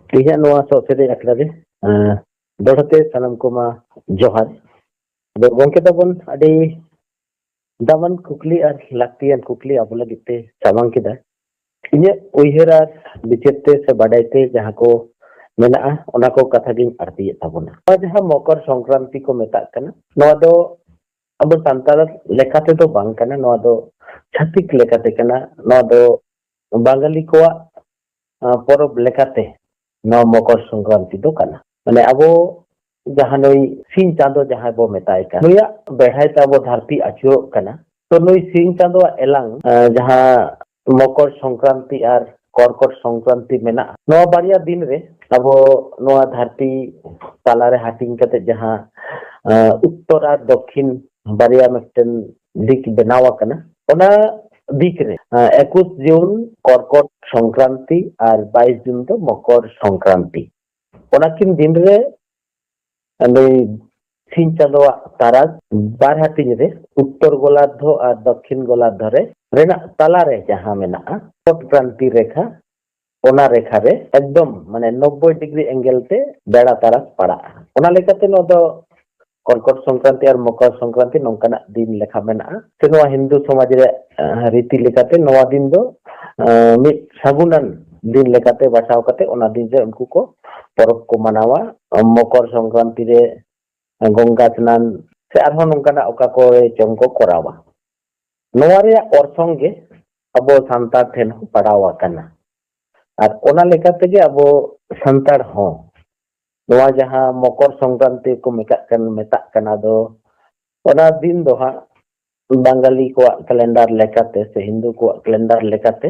ᱛᱮᱦᱮᱧᱟᱜ ᱱᱚᱣᱟ ᱥᱚᱜ ᱥᱮᱴᱮᱡ ᱟᱠᱷᱲᱟ ᱨᱮ, ᱟ, ᱫᱚᱦᱲᱟ ᱛᱮ ᱥᱟᱱᱟᱢ ᱠᱚᱢᱟ ᱡᱚᱦᱟᱨ᱾ ᱟᱫᱚ ᱜᱚᱢᱠᱮ ᱛᱟᱵᱚᱱ ᱟᱹᱰᱤ ᱫᱟᱢᱟᱱ ᱠᱩᱠᱞᱤ ᱟᱨ ᱞᱟᱹᱠᱛᱤᱭᱟᱱ ᱠᱩᱠᱞᱤ ᱟᱵᱚ ᱞᱟᱹᱜᱤᱫ ᱛᱮ ᱥᱟᱢᱟᱝ ᱠᱮᱫᱟ᱾ ᱤᱧᱟᱹᱜ ᱩᱭᱦᱟᱹᱨ ᱟᱨ ᱵᱤᱪᱟᱹᱨ ᱛᱮ ᱥᱮ ᱵᱟᱰᱟᱭ ᱛᱮ ᱡᱟᱦᱟᱸ ᱠᱚ ᱢᱮᱱᱟᱜᱼᱟ, ᱚᱱᱟ ᱠᱚ ᱠᱟᱛᱷᱟ ᱜᱤᱧ ᱟᱬᱛᱤᱭᱮᱫ ᱛᱟᱵᱚᱱᱟ᱾ ᱱᱚᱣᱟ ᱡᱟᱦᱟᱸ ᱢᱚᱠᱚᱨ ᱥᱚᱝᱠᱨᱟᱱᱛᱤ ᱠᱚ ᱢᱮᱛᱟᱜ ᱠᱟᱱᱟ, ᱱᱚᱣᱟ ᱫᱚ ᱟᱵᱚ ᱥᱟᱱᱛᱟᱲ ᱞᱮᱠᱟ ᱛᱮᱫᱚ ᱵᱟᱝ ᱠᱟᱱᱟ, ᱱᱚᱣᱟ ᱫᱚ ᱪᱷᱟᱹᱛᱤᱠ ᱞᱮᱠᱟᱛᱮ ᱠᱟᱱᱟ, ᱱᱚᱣᱟ ᱫᱚ ᱵᱟᱝᱜᱟᱞᱤ ᱠᱚᱣᱟᱜ, ᱟ, ᱯᱚᱨᱚᱵᱽ ᱞᱮᱠᱟᱛᱮ ᱱᱚᱣᱟ ᱢᱚᱠᱚᱨ ᱥᱚᱝᱠᱨᱟᱱᱛᱤ ᱫᱚ ᱠᱟᱱᱟ᱾ ᱢᱟᱱᱮ ᱟᱵᱚ ᱡᱟᱦᱟᱸ ᱱᱩᱭ ᱥᱤᱧ ᱪᱟᱸᱫᱚ ᱡᱟᱦᱟᱸᱭ ᱵᱚ ᱢᱮᱛᱟᱭ ᱠᱟᱱ, ᱱᱩᱭᱟᱜ ᱵᱮᱲᱦᱟᱭ ᱛᱮ ᱟᱵᱚ ᱫᱷᱟᱹᱨᱛᱤ ᱟᱹᱪᱩᱨᱚᱜ ᱠᱟᱱᱟ᱾ ᱛᱚ ᱱᱩᱭ ᱥᱤᱧ ᱪᱟᱸᱫᱚᱣᱟᱜ ᱮᱞᱟᱝ, ᱟ, ᱡᱟᱦᱟᱸ ᱢᱚᱠᱚᱨ ᱥᱚᱝᱠᱨᱟᱱᱛᱤ ᱟᱨ ᱠᱚᱨᱠᱚᱴ ᱥᱚᱝᱠᱨᱟᱱᱛᱤ ᱢᱮᱱᱟᱜᱼᱟ, ᱱᱚᱣᱟ ᱵᱟᱨᱭᱟ ᱫᱤᱱ ᱨᱮ ᱟᱵᱚ ᱱᱚᱣᱟ ᱫᱷᱟᱹᱨᱛᱤ ᱛᱟᱞᱟᱨᱮ ᱦᱟᱹᱴᱤᱧ ᱠᱟᱛᱮ ᱡᱟᱦᱟᱸ, ᱟ, ᱩᱛᱛᱚᱨ ᱟᱨ ᱫᱚᱠᱠᱷᱤᱱ ᱵᱟᱨᱭᱟ ᱢᱤᱫᱴᱮᱱ ᱫᱤᱠ ᱵᱮᱱᱟᱣ ᱟᱠᱟᱱᱟ, ᱚᱱᱟ ᱫᱤᱠ ᱨᱮ, ᱟ, ᱮᱠᱩᱥ ᱡᱩᱱ ᱠᱚᱨᱠᱚᱴ ᱥᱚᱝᱠᱨᱟᱱᱛᱤ ᱟᱨ ᱵᱟᱭᱤᱥ ᱡᱩᱱ ᱫᱚ ᱢᱚᱠᱚᱨ ᱥᱚᱝᱠᱨᱟᱱᱛᱤ᱾ ᱚᱱᱟᱠᱤᱱ ᱫᱤᱱ ᱨᱮ ᱱᱩᱭ ᱥᱤᱧ ᱪᱟᱸᱫᱚᱣᱟᱜ ᱛᱟᱨᱟᱥ ᱵᱟᱨ ᱦᱟᱹᱴᱤᱧ ᱨᱮ, ᱩᱛᱛᱚᱨ ᱜᱳᱞᱟᱨᱫᱷᱚ ᱟᱨ ᱫᱚᱠᱠᱷᱤᱱ ᱜᱳᱞᱟᱨᱫᱷᱚ ᱨᱮ, ᱨᱮᱱᱟᱜ ᱛᱟᱞᱟᱨᱮ ᱡᱟᱦᱟᱸ ᱢᱮᱱᱟᱜᱼᱟ, ᱠᱚᱴ ᱠᱨᱟᱱᱛᱤ ᱨᱮᱠᱷᱟ, ᱚᱱᱟ ᱨᱮᱠᱷᱟ ᱨᱮ ᱮᱠᱫᱚᱢ ᱢᱟᱱᱮ ᱱᱚᱵᱵᱳᱭ ᱰᱤᱜᱽᱨᱤ ᱮᱝᱜᱮᱞ ᱛᱮ ᱵᱮᱲᱟ ᱛᱟᱨᱟᱥ ᱯᱟᱲᱟᱜᱼᱟ᱾ ᱚᱱᱟ ᱞᱮᱠᱟᱛᱮ ᱱᱚᱣᱟ ᱫᱚ ᱠᱚᱨᱠᱚᱴ ᱥᱚᱝᱠᱨᱟᱱᱛᱤ ᱟᱨ ᱢᱚᱠᱚᱨ ᱥᱚᱝᱠᱨᱟᱱᱛᱤ ᱱᱚᱝᱠᱟᱱᱟᱜ ᱫᱤᱱ ᱞᱮᱠᱷᱟ ᱢᱮᱱᱟᱜᱼᱟ᱾ ᱥᱮ ᱱᱚᱣᱟ ᱦᱤᱱᱫᱩ ᱥᱚᱢᱟᱡᱽ ᱨᱮ, ᱟᱸ, ᱨᱤᱛᱤ ᱞᱮᱠᱟᱛᱮ ᱱᱚᱣᱟ ᱫᱤᱱ ᱫᱚ, ᱟᱸ, ᱢᱤᱫ ᱥᱟᱹᱜᱩᱱᱟᱱ ᱫᱤᱱ ᱞᱮᱠᱟᱛᱮ ᱵᱟᱪᱷᱟᱣ ᱠᱟᱛᱮ ᱚᱱᱟ ᱫᱤᱱ ᱨᱮ ᱩᱱᱠᱩ ᱠᱚ ᱯᱚᱨᱚᱵᱽ ᱠᱚ ᱢᱟᱱᱟᱣᱟ᱾ ᱢᱚᱠᱚᱨ ᱥᱚᱝᱠᱨᱟᱱᱛᱤ ᱨᱮ ᱜᱚᱝᱜᱟ ᱥᱱᱟᱱ ᱥᱮ ᱟᱨᱦᱚᱸ ᱱᱚᱝᱠᱟᱱᱟᱜ ᱚᱠᱟ ᱠᱚᱨᱮ ᱪᱚᱝ ᱠᱚ ᱠᱚᱨᱟᱣᱟ᱾ ᱱᱚᱣᱟ ᱨᱮᱭᱟᱜ ᱚᱨᱥᱚᱝ ᱜᱮ ᱟᱵᱚ ᱥᱟᱱᱛᱟᱲ ᱴᱷᱮᱱ ᱦᱚᱸ ᱯᱟᱲᱟᱣ ᱟᱠᱟᱱᱟ᱾ ᱟᱨ ᱚᱱᱟ ᱞᱮᱠᱟ ᱛᱮᱜᱮ ᱟᱵᱚ ᱥᱟᱱᱛᱟᱲ ᱦᱚᱸ ᱱᱚᱣᱟ ᱡᱟᱦᱟᱸ ᱢᱚᱠᱚᱨ ᱥᱚᱝᱠᱨᱟᱱᱛᱤ ᱠᱚ ᱢᱮᱛᱟᱜ ᱠᱟᱱ, ᱢᱮᱛᱟᱜ ᱠᱟᱱᱟ ᱫᱚ, ᱚᱱᱟ ᱫᱤᱱ ᱫᱚ ᱦᱟᱸᱜ ᱵᱟᱝᱜᱟᱞᱤ ᱠᱚᱣᱟᱜ ᱠᱮᱞᱮᱱᱰᱟᱨ ᱞᱮᱠᱟᱛᱮ ᱥᱮ ᱦᱤᱱᱫᱩ ᱠᱚᱣᱟᱜ ᱠᱮᱞᱮᱱᱰᱟᱨ ᱞᱮᱠᱟᱛᱮ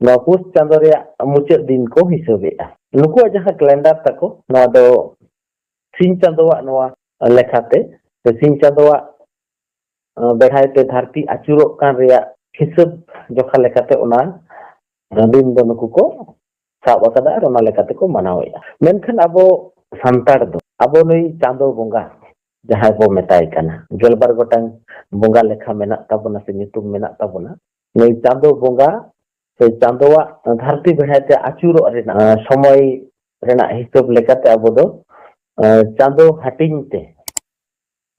ᱱᱚᱣᱟ ᱯᱩᱥ ᱪᱟᱸᱫᱳ ᱨᱮᱭᱟᱜ ᱢᱩᱪᱟᱹᱫ ᱫᱤᱱ ᱠᱚ ᱦᱤᱥᱟᱹᱵᱮᱜᱼᱟ᱾ ᱱᱩᱠᱩᱣᱟᱜ ᱡᱟᱦᱟᱸ ᱠᱮᱞᱮᱱᱰᱟᱨ ᱛᱟᱠᱚ, ᱱᱚᱣᱟ ᱫᱚ ᱥᱤᱧ ᱪᱟᱸᱫᱳᱣᱟᱜ ᱱᱚᱣᱟ ᱞᱮᱠᱟᱛᱮ ᱥᱮ ᱥᱤᱧ ᱪᱟᱸᱫᱳᱣᱟᱜ, ᱟᱸ, ᱵᱮᱲᱦᱟᱭ ᱛᱮ ᱫᱷᱟᱹᱨᱛᱤ ᱟᱹᱪᱩᱨᱚᱜ ᱠᱟᱱ ᱨᱮᱭᱟᱜ ᱦᱤᱥᱟᱹᱵ ᱡᱚᱠᱷᱟ ᱞᱮᱠᱟᱛᱮ ᱚᱱᱟ ᱫᱤᱱ ᱫᱚ ᱱᱩᱠᱩ ᱠᱚ ᱥᱟᱵ ᱟᱠᱟᱫᱟ ᱟᱨ ᱚᱱᱟ ᱞᱮᱠᱟ ᱛᱮᱠᱚ ᱢᱟᱱᱟᱣᱮᱫᱼᱟ᱾ ᱢᱮᱱᱠᱷᱟᱱ ᱟᱵᱚ ᱥᱟᱱᱛᱟᱲ ᱫᱚ, ᱟᱵᱚ ᱱᱩᱭ ᱪᱟᱸᱫᱳ ᱵᱚᱸᱜᱟ ᱡᱟᱦᱟᱸᱭ ᱵᱚ ᱢᱮᱛᱟᱭ ᱠᱟᱱᱟ, ᱜᱮᱞᱵᱟᱨ ᱜᱚᱴᱟᱝ ᱵᱚᱸᱜᱟ ᱞᱮᱠᱷᱟ ᱢᱮᱱᱟᱜ ᱛᱟᱵᱚᱱᱟ ᱥᱮ ᱧᱩᱛᱩᱢ ᱢᱮᱱᱟᱜ ᱛᱟᱵᱚᱱᱟ, ᱱᱩᱭ ᱪᱟᱸᱫᱳ ᱵᱚᱸᱜᱟ ᱥᱮ ᱪᱟᱸᱫᱳᱣᱟᱜ ᱫᱷᱟᱹᱨᱛᱤ ᱵᱮᱲᱦᱟᱭ ᱛᱮ ᱟᱹᱪᱩᱨᱚᱜ ᱨᱮᱱᱟᱜ, ᱟᱸ, ᱥᱚᱢᱚᱭ ᱨᱮᱱᱟᱜ ᱦᱤᱥᱟᱹᱵ ᱞᱮᱠᱟᱛᱮ ᱟᱵᱚ ᱫᱚ, ᱟᱸ, ᱪᱟᱸᱫᱳ ᱦᱟᱹᱴᱤᱧ ᱛᱮ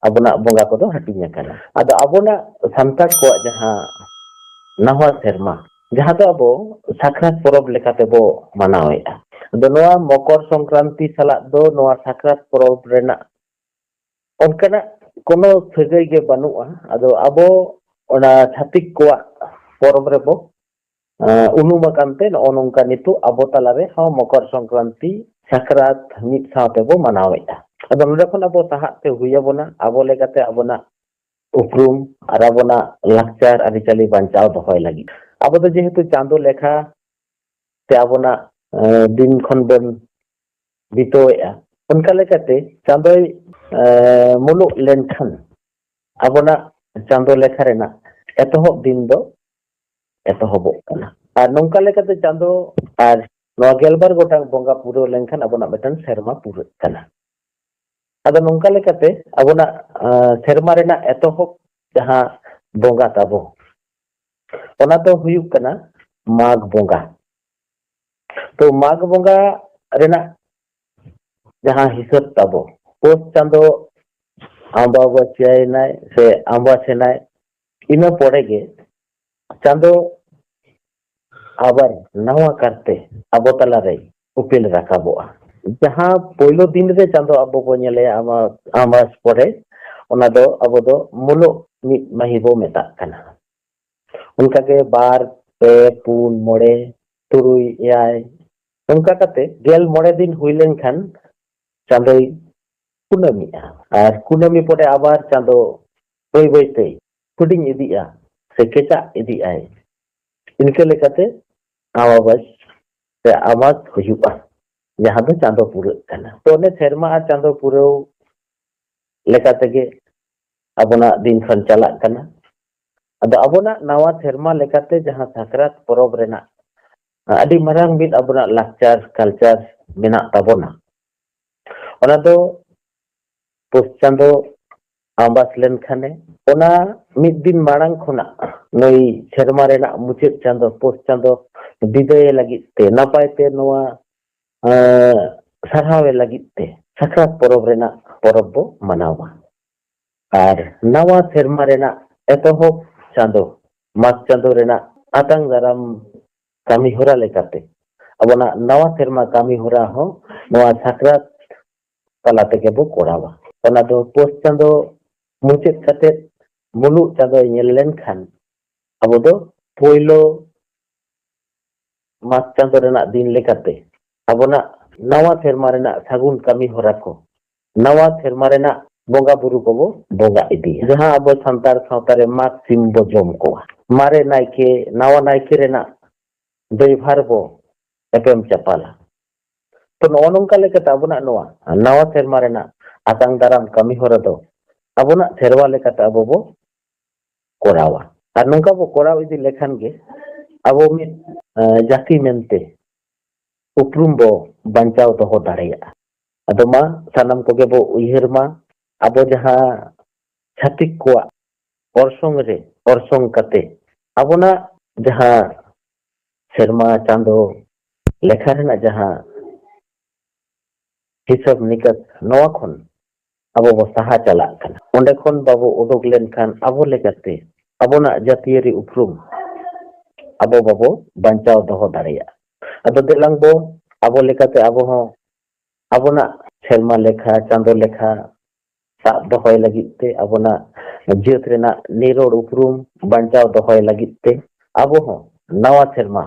ᱟᱵᱚᱱᱟᱜ ᱵᱚᱸᱜᱟ ᱠᱚᱫᱚ ᱦᱟᱹᱴᱤᱧ ᱟᱠᱟᱱᱟ᱾ ᱟᱫᱚ ᱟᱵᱚᱱᱟᱜ ᱥᱟᱱᱛᱟᱲ ᱠᱚᱣᱟᱜ ᱡᱟᱦᱟᱸ ᱱᱟᱣᱟ ᱥᱮᱨᱢᱟ, ᱡᱟᱦᱟᱸ ᱫᱚ ᱟᱵᱚ ᱥᱟᱠᱨᱟᱛ ᱯᱚᱨᱚᱵᱽ ᱞᱮᱠᱟᱛᱮ ᱵᱚ ᱢᱟᱱᱟᱣᱮᱫᱼᱟ, ᱟᱫᱚ ᱱᱚᱣᱟ ᱢᱚᱠᱚᱨ ᱥᱚᱝᱠᱨᱟᱱᱛᱤ ᱥᱟᱞᱟᱜ ᱫᱚ ᱱᱚᱣᱟ ᱥᱟᱠᱨᱟᱛ ᱯᱚᱨᱚᱵᱽ ᱨᱮᱱᱟᱜ ᱚᱱᱠᱟᱱᱟᱜ ᱠᱳᱱᱳ ᱥᱟᱹᱜᱟᱹᱭ ᱜᱮ ᱵᱟᱹᱱᱩᱜᱼᱟ᱾ ᱟᱫᱚ ᱟᱵᱚ ᱚᱱᱟ ᱪᱷᱟᱹᱛᱤᱠ ᱠᱚᱣᱟᱜ ᱯᱚᱨᱚᱵᱽ ᱨᱮᱵᱚ, ᱟᱸ, ᱩᱱᱩᱢ ᱟᱠᱟᱱ ᱛᱮ ᱱᱚᱜᱼᱚ ᱱᱚᱝᱠᱟ ᱱᱤᱛᱚᱜ ᱟᱵᱚ ᱛᱟᱞᱟ ᱨᱮ ᱦᱚᱸ ᱢᱚᱠᱚᱨ ᱥᱚᱝᱠᱨᱟᱱᱛᱤ, ᱥᱟᱠᱨᱟᱛ ᱢᱤᱫ ᱥᱟᱶ ᱛᱮᱵᱚ ᱢᱟᱱᱟᱣᱮᱫᱼᱟ᱾ ᱟᱫᱚ ᱱᱚᱰᱮ ᱠᱷᱚᱱ ᱟᱵᱚ ᱥᱟᱦᱟᱜ ᱛᱮ ᱦᱩᱭ ᱟᱵᱚᱱᱟ, ᱟᱵᱚ ᱞᱮᱠᱟᱛᱮ ᱟᱵᱚᱱᱟᱜ ᱩᱯᱨᱩᱢ ᱟᱨ ᱟᱵᱚᱱᱟᱜ ᱞᱟᱠᱪᱟᱨ ᱟᱹᱨᱤᱪᱟᱹᱞᱤ ᱵᱟᱧᱪᱟᱣ ᱫᱚᱦᱚᱭ ᱞᱟᱹᱜᱤᱫ᱾ ᱟᱵᱚ ᱫᱚ ᱡᱮᱦᱮᱛᱩ ᱪᱟᱸᱫᱳ ᱞᱮᱠᱷᱟ ᱛᱮ ᱟᱵᱚᱱᱟᱜ, ᱮᱸ, ᱫᱤᱱ ᱠᱷᱚᱱ ᱵᱚᱱ ᱵᱤᱛᱟᱹᱣᱮᱫᱼᱟ, ᱚᱱᱠᱟ ᱞᱮᱠᱟᱛᱮ ᱪᱟᱸᱫᱳᱭ, ᱮᱸ, ᱢᱩᱞᱩᱜ ᱞᱮᱱᱠᱷᱟᱱ ᱟᱵᱚᱱᱟᱜ ᱪᱟᱸᱫᱳ ᱞᱮᱠᱷᱟ ᱨᱮᱱᱟᱜ ᱮᱛᱚᱦᱚᱵ ᱫᱤᱱ ᱫᱚ ᱮᱛᱚᱦᱚᱵᱚᱜ ᱠᱟᱱᱟ᱾ ᱟᱨ ᱱᱚᱝᱠᱟ ᱞᱮᱠᱟᱛᱮ ᱪᱟᱸᱫᱳ ᱟᱨ ᱱᱚᱣᱟ ᱜᱮᱞᱵᱟᱨ ᱜᱚᱴᱟᱝ ᱵᱚᱸᱜᱟ ᱯᱩᱨᱟᱹᱣ ᱞᱮᱱᱠᱷᱟᱱ ᱟᱵᱚᱱᱟᱜ ᱢᱤᱫᱴᱟᱝ ᱥᱮᱨᱢᱟ ᱯᱩᱨᱟᱹᱜ ᱠᱟᱱᱟ᱾ ᱟᱫᱚ ᱱᱚᱝᱠᱟ ᱞᱮᱠᱟᱛᱮ ᱟᱵᱚᱱᱟᱜ, ᱟᱸ, ᱥᱮᱨᱢᱟ ᱨᱮᱱᱟᱜ ᱮᱛᱚᱦᱚᱵ ᱡᱟᱦᱟᱸ ᱵᱚᱸᱜᱟ ᱛᱟᱵᱚ, ᱚᱱᱟ ᱫᱚ ᱦᱩᱭᱩᱜ ᱠᱟᱱᱟ ᱢᱟᱜᱽ ᱵᱚᱸᱜᱟ᱾ ᱛᱚ ᱢᱟᱜᱽ ᱵᱚᱸᱜᱟ ᱨᱮᱱᱟᱜ ᱡᱟᱦᱟᱸ ᱦᱤᱥᱟᱹᱵ ᱛᱟᱵᱚ, ᱯᱩᱥ ᱪᱟᱸᱫᱳ ᱟᱢᱵᱟᱵᱟᱹᱥᱭᱟᱹᱭᱮᱱᱟᱭ ᱥᱮ ᱟᱢᱵᱟᱥᱮᱱᱟᱭ, ᱤᱱᱟᱹ ᱯᱚᱨᱮ ᱜᱮ ᱪᱟᱸᱫᱚ ᱟᱵᱟᱨ ᱱᱟᱣᱟ ᱠᱟᱨᱛᱮ ᱟᱵᱚ ᱛᱟᱞᱟᱨᱮ ᱩᱯᱮᱞ ᱨᱟᱠᱟᱵᱚᱜᱼᱟ᱾ ᱡᱟᱦᱟᱸ ᱯᱳᱭᱞᱳ ᱫᱤᱱ ᱨᱮ ᱪᱟᱸᱫᱚ ᱟᱵᱚ ᱵᱚ ᱧᱮᱞᱮᱭᱟ ᱟᱢᱟ-, ᱟᱢᱵᱟᱥ ᱯᱚᱨᱮ, ᱚᱱᱟ ᱫᱚ ᱟᱵᱚ ᱫᱚ ᱢᱩᱞᱩᱜ ᱢᱤᱫ ᱢᱟᱹᱦᱤ ᱵᱚ ᱢᱮᱛᱟᱜ ᱠᱟᱱᱟ᱾ ᱚᱱᱠᱟᱜᱮ ᱵᱟᱨ, ᱯᱮ, ᱯᱩᱱ, ᱢᱚᱬᱮ, ᱛᱩᱨᱩᱭ, ᱮᱭᱟᱭ, ᱚᱱᱠᱟ ᱠᱟᱛᱮ ᱜᱮᱞ ᱢᱚᱬᱮ ᱫᱤᱱ ᱦᱩᱭ ᱞᱮᱱᱠᱷᱟᱱ ᱪᱟᱸᱫᱚᱭ ᱠᱩᱱᱟᱹᱢᱤᱜᱼᱟ᱾ ᱟᱨ ᱠᱩᱱᱟᱹᱢᱤ ᱯᱚᱨᱮ ᱟᱵᱟᱨ ᱪᱟᱸᱫᱚ ᱵᱟᱹᱭ ᱵᱟᱹᱭᱛᱮ ᱦᱩᱰᱤᱧ ᱤᱫᱤᱜᱼᱟ ᱥᱮ ᱠᱮᱪᱟᱜ ᱤᱫᱤᱜᱼᱟᱭ᱾ ᱤᱱᱠᱟᱹ ᱞᱮᱠᱟᱛᱮ ᱟᱢᱟᱵᱟᱥ ᱥᱮ ᱟᱢᱟᱥ ᱦᱩᱭᱩᱜᱼᱟ, ᱡᱟᱦᱟᱸ ᱫᱚ ᱪᱟᱸᱫᱚ ᱯᱩᱨᱟᱹᱜ ᱠᱟᱱᱟ᱾ ᱛᱚ, ᱚᱱᱮ ᱥᱮᱨᱢᱟ ᱟᱨ ᱪᱟᱸᱫᱚ ᱯᱩᱨᱟᱹᱣ ᱞᱮᱠᱟ ᱛᱮᱜᱮ ᱟᱵᱚᱱᱟᱜ ᱫᱤᱱ ᱠᱷᱚᱱ ᱪᱟᱞᱟᱜ ᱠᱟᱱᱟ᱾ ᱟᱫᱚ ᱟᱵᱚᱱᱟᱜ ᱱᱟᱣᱟ ᱥᱮᱨᱢᱟ ᱞᱮᱠᱟᱛᱮ ᱡᱟᱦᱟᱸ ᱥᱟᱠᱨᱟᱛ ᱯᱚᱨᱚᱵᱽ ᱨᱮᱱᱟᱜ ᱟᱹᱰᱤ ᱢᱟᱨᱟᱝ ᱢᱤᱫ ᱟᱵᱚᱱᱟᱜ ᱞᱟᱠᱪᱟᱨ, culture ᱢᱮᱱᱟᱜ ᱛᱟᱵᱚᱱᱟ, ᱚᱱᱟ ᱫᱚ ᱯᱩᱥ ᱪᱟᱸᱫᱚ ᱟᱢᱵᱟᱥ ᱞᱮᱱᱠᱷᱟᱱᱮ, ᱚᱱᱟ ᱢᱤᱫ ᱫᱤᱱ ᱢᱟᱲᱟᱝ ᱠᱷᱚᱱᱟᱜ ᱱᱩᱭ ᱥᱮᱨᱢᱟ ᱨᱮᱱᱟᱜ ᱢᱩᱪᱟᱹᱫ ᱪᱟᱸᱫᱚ ᱯᱩᱥ ᱪᱟᱸᱫᱚ ᱵᱤᱫᱟᱹᱭᱮ ᱞᱟᱹᱜᱤᱫ ᱛᱮ, ᱱᱟᱯᱟᱭ ᱛᱮ ᱱᱚᱣᱟ, ᱮᱸ, ᱥᱟᱨᱦᱟᱣᱮ ᱞᱟᱹᱜᱤᱫ ᱛᱮ ᱥᱟᱠᱨᱟᱛ ᱯᱚᱨᱚᱵᱽ ᱨᱮᱱᱟᱜ ᱯᱚᱨᱚᱵᱽ ᱵᱚ ᱢᱟᱱᱟᱣᱟ᱾ ᱟᱨ ᱱᱟᱣᱟ ᱥᱮᱨᱢᱟ ᱨᱮᱱᱟᱜ ᱮᱛᱚᱦᱚᱵ ᱪᱟᱸᱫᱚ, ᱢᱟᱜᱽ ᱪᱟᱸᱫᱚ ᱨᱮᱱᱟᱜ ᱟᱛᱟᱝ ᱫᱟᱨᱟᱢ ᱠᱟᱹᱢᱤ ᱦᱚᱨᱟ ᱞᱮᱠᱟᱛᱮ, ᱟᱵᱚᱱᱟᱜ ᱱᱟᱣᱟ ᱥᱮᱨᱢᱟ ᱠᱟᱹᱢᱤ ᱦᱚᱨᱟ ᱦᱚᱸ ᱱᱚᱣᱟ ᱥᱟᱠᱨᱟᱛ ᱛᱟᱞᱟ ᱛᱮᱜᱮ ᱵᱚ ᱠᱚᱨᱟᱣᱟ᱾ ᱚᱱᱟ ᱫᱚ ᱯᱩᱥ ᱪᱟᱸᱫᱚ ᱢᱩᱪᱟᱹᱫ ᱠᱟᱛᱮ ᱢᱩᱞᱩᱜ ᱪᱟᱸᱫᱚᱭ ᱧᱮᱞ ᱞᱮᱱᱠᱷᱟᱱ, ᱟᱵᱚ ᱫᱚ ᱯᱳᱭᱞᱳ ᱢᱟᱜᱽ ᱪᱟᱸᱫᱚ ᱨᱮᱱᱟᱜ ᱫᱤᱱ ᱞᱮᱠᱟᱛᱮ ᱟᱵᱚᱱᱟᱜ ᱱᱟᱣᱟ ᱥᱮᱨᱢᱟ ᱨᱮᱱᱟᱜ ᱥᱟᱹᱜᱩᱱ ᱠᱟᱹᱢᱤ ᱦᱚᱨᱟ ᱠᱚ, ᱱᱟᱣᱟ ᱥᱮᱨᱢᱟ ᱨᱮᱱᱟᱜ ᱵᱚᱸᱜᱟ ᱵᱩᱨᱩ ᱠᱚᱵᱚ ᱵᱚᱸᱜᱟ ᱤᱫᱤᱭᱟ᱾ ᱡᱟᱦᱟᱸ ᱟᱵᱚ ᱥᱟᱱᱛᱟᱲ ᱥᱟᱶᱛᱟ ᱨᱮ ᱢᱟᱜᱽ ᱥᱤᱢ ᱵᱚ ᱡᱚᱢ ᱠᱚᱣᱟ, ᱢᱟᱨᱮ ᱱᱟᱭᱠᱮ ᱱᱟᱣᱟ ᱱᱟᱭᱠᱮ ᱨᱮᱱᱟᱜ ᱫᱟᱹᱭᱵᱷᱟᱨ ᱵᱚ ᱮᱯᱮᱢ ᱪᱟᱯᱟᱞᱟ᱾ ᱛᱚ, ᱱᱚᱜᱼᱚ ᱱᱚᱝᱠᱟ ᱞᱮᱠᱟᱛᱮ ᱟᱵᱚᱱᱟᱜ ᱱᱚᱣᱟ ᱱᱟᱣᱟ ᱥᱮᱨᱢᱟ ᱨᱮᱱᱟᱜ ᱟᱛᱟᱝ ᱫᱟᱨᱟᱢ ᱠᱟᱹᱢᱤ ᱦᱚᱨᱟ ᱫᱚ ᱟᱵᱚᱱᱟᱜ ᱥᱮᱨᱣᱟ ᱞᱮᱠᱟᱛᱮ ᱟᱵᱚ ᱵᱚ ᱠᱚᱨᱟᱣᱟ᱾ ᱟᱨ ᱱᱚᱝᱠᱟ ᱵᱚ ᱠᱚᱨᱟᱣ ᱤᱫᱤ ᱞᱮᱠᱷᱟᱱ ᱜᱮ ᱟᱵᱚ ᱢᱤᱫ, ᱮ, ᱡᱟᱹᱛᱤ ᱢᱮᱱᱛᱮ ᱩᱯᱨᱩᱢ ᱵᱚ ᱵᱟᱧᱪᱟᱣ ᱫᱚᱦᱚ ᱫᱟᱲᱮᱭᱟᱜᱼᱟ᱾ ᱟᱫᱚ ᱢᱟ, ᱥᱟᱱᱟᱢ ᱠᱚᱜᱮ ᱵᱚ ᱩᱭᱦᱟᱹᱨ ᱢᱟ, ᱟᱵᱚ ᱡᱟᱦᱟᱸ ᱪᱷᱟᱹᱛᱤᱠ ᱠᱚᱣᱟᱜ ᱚᱨᱥᱚᱝ ᱨᱮ ᱚᱨᱥᱚᱝ ᱠᱟᱛᱮ ᱟᱵᱚᱱᱟᱜ ᱡᱟᱦᱟᱸ ᱥᱮᱨᱢᱟ ᱪᱟᱸᱫᱚ ᱞᱮᱠᱷᱟ ᱨᱮᱱᱟᱜ ᱡᱟᱦᱟᱸ ᱦᱤᱥᱟᱹᱵ ᱱᱤᱠᱟᱹᱥ, ᱱᱚᱣᱟ ᱠᱷᱚᱱ ᱟᱵᱚ ᱵᱚ ᱥᱟᱦᱟ ᱪᱟᱞᱟᱜ ᱠᱟᱱᱟ᱾ ᱚᱸᱰᱮ ᱠᱷᱚᱱ ᱵᱟᱵᱚ ᱩᱰᱩᱠ ᱞᱮᱱᱠᱷᱟᱱ ᱟᱵᱚ ᱞᱮᱠᱟᱛᱮ ᱟᱵᱚᱱᱟᱜ ᱡᱟᱹᱛᱤᱭᱟᱹᱨᱤ ᱩᱯᱨᱩᱢ ᱟᱵᱚ ᱵᱟᱵᱚ ᱵᱟᱧᱪᱟᱣ ᱫᱚᱦᱚ ᱫᱟᱲᱮᱭᱟᱜᱼᱟ᱾ ᱟᱫᱚ ᱫᱮᱞᱟᱝ ᱵᱚ ᱟᱵᱚ ᱞᱮᱠᱟᱛᱮ ᱟᱵᱚ ᱦᱚᱸ ᱟᱵᱚᱱᱟᱜ ᱥᱮᱨᱢᱟ ᱞᱮᱠᱷᱟ, ᱪᱟᱸᱫᱚ ᱞᱮᱠᱷᱟ ᱥᱟᱵ ᱫᱚᱦᱚᱭ ᱞᱟᱹᱜᱤᱫ ᱛᱮ, ᱟᱵᱚᱱᱟᱜ ᱡᱟᱹᱛ ᱨᱮᱱᱟᱜ ᱱᱤᱨᱚᱲ ᱩᱯᱨᱩᱢ ᱵᱟᱧᱪᱟᱣ ᱫᱚᱦᱚᱭ ᱞᱟᱹᱜᱤᱫ ᱛᱮ ᱟᱵᱚ ᱦᱚᱸ ᱱᱟᱣᱟ ᱥᱮᱨᱢᱟ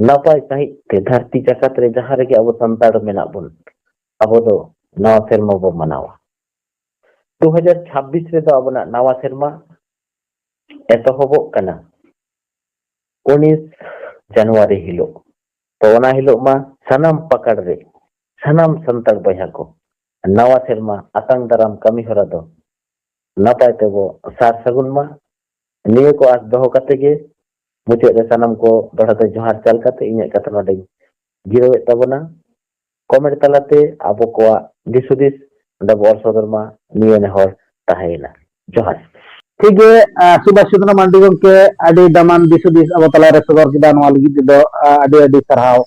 ᱱᱟᱯᱟᱭ ᱥᱟᱺᱦᱤᱡ ᱛᱮ ᱫᱷᱟᱹᱨᱛᱤ ᱡᱟᱠᱟᱛ ᱨᱮ ᱡᱟᱦᱟᱸ ᱨᱮᱜᱮ ᱟᱵᱚ ᱥᱟᱱᱛᱟᱲ ᱢᱮᱱᱟᱜ ᱵᱚᱱ, ᱟᱵᱚ ᱫᱚ ᱱᱟᱣᱟ ᱥᱮᱨᱢᱟ ᱵᱚ ᱢᱟᱱᱟᱣᱟ᱾ ᱫᱩ ᱦᱟᱡᱟᱨ ᱪᱷᱟᱵᱵᱤᱥ ᱨᱮᱫᱚ ᱟᱵᱚᱱᱟᱜ ᱱᱟᱣᱟ ᱥᱮᱨᱢᱟ ᱮᱛᱚᱦᱚᱵᱚᱜ ᱠᱟᱱᱟ ᱩᱱᱤᱥ ᱡᱟᱱᱩᱣᱟᱨᱤ ᱦᱤᱞᱳᱜ᱾ ᱛᱚ ᱚᱱᱟ ᱦᱤᱞᱳᱜ ᱢᱟ ᱥᱟᱱᱟᱢ ᱯᱟᱠᱟᱲ ᱨᱮ ᱥᱟᱱᱟᱢ ᱥᱟᱱᱛᱟᱲ ᱵᱚᱭᱦᱟ ᱠᱚ ᱱᱟᱣᱟ ᱥᱮᱨᱢᱟ ᱟᱛᱟᱝ ᱫᱟᱨᱟᱢ ᱠᱟᱹᱢᱤ ᱦᱚᱨᱟ ᱫᱚ ᱱᱟᱯᱟᱭ ᱛᱮᱵᱚ ᱥᱟᱨ ᱥᱟᱹᱜᱩᱱ ᱢᱟ᱾ ᱱᱤᱭᱟᱹ ᱠᱚ ᱟᱸᱥ ᱫᱚᱦᱚ ᱠᱟᱛᱮ ᱜᱮ ᱢᱩᱪᱟᱹᱫ ᱨᱮ ᱥᱟᱱᱟᱢ ᱠᱚ ᱫᱚᱦᱲᱟ ᱛᱮ ᱡᱚᱦᱟᱨ ᱪᱟᱞ ᱠᱟᱛᱮ ᱤᱧᱟᱹᱜ ᱠᱟᱛᱷᱟ ᱱᱚᱰᱮᱧ ᱡᱤᱨᱟᱹᱣᱮᱫ ᱛᱟᱵᱚᱱᱟ᱾ ᱠᱚᱢᱮᱱᱴ ᱛᱟᱞᱟᱛᱮ ᱟᱵᱚ ᱠᱚᱣᱟᱜ ᱫᱤᱥ ᱦᱩᱫᱤᱥ ᱚᱸᱰᱮ ᱵᱚ ᱚᱞ ᱥᱚᱫᱚᱨ ᱢᱟ, ᱱᱤᱭᱟᱹ ᱱᱮᱦᱚᱨ ᱛᱟᱦᱮᱸᱭᱮᱱᱟ᱾ ᱡᱚᱦᱟᱨ᱾ ᱴᱷᱤᱠ ᱜᱮ, ᱟᱸ, ᱥᱩᱵᱷᱟᱥ ᱪᱚᱸᱫᱽᱨᱚ ᱢᱟᱱᱰᱤ ᱜᱚᱢᱠᱮ, ᱟᱹᱰᱤ ᱫᱟᱢᱟᱱ ᱫᱤᱥ ᱦᱩᱫᱤᱥ ᱟᱵᱚ ᱛᱟᱞᱟᱨᱮ ᱥᱚᱫᱚᱨ ᱠᱮᱫᱟ᱾ ᱱᱚᱣᱟ ᱞᱟᱹᱜᱤᱫ ᱛᱮᱫᱚ, ᱟᱸ, ᱟᱹᱰᱤ ᱟᱹᱰᱤ ᱥᱟᱨᱦᱟᱣ᱾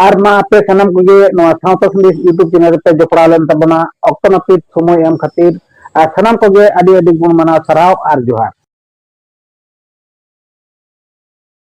ᱟᱨ ᱢᱟ ᱟᱯᱮ ᱥᱟᱱᱟᱢ ᱠᱚᱜᱮ ᱱᱚᱣᱟ ᱥᱟᱶᱛᱟ ᱥᱟᱸᱫᱮᱥ YouTube ᱪᱮᱱᱮᱞ ᱨᱮᱯᱮ ᱡᱚᱯᱲᱟᱣ ᱞᱮᱱ ᱛᱟᱵᱚᱱᱟ, ᱚᱠᱛᱚ ᱱᱟᱹᱯᱤᱛ ᱥᱚᱢᱚᱭ ᱮᱢ ᱠᱷᱟᱹᱛᱤᱨ᱾ ᱟᱨ ᱥᱟᱱᱟᱢ ᱠᱚᱜᱮ ᱟᱹᱰᱤ ᱟᱹᱰᱤ ᱜᱩᱱ ᱢᱟᱱᱟᱣ ᱥᱟᱨᱦᱟᱣ ᱟᱨ ᱡᱚᱦᱟᱨ᱾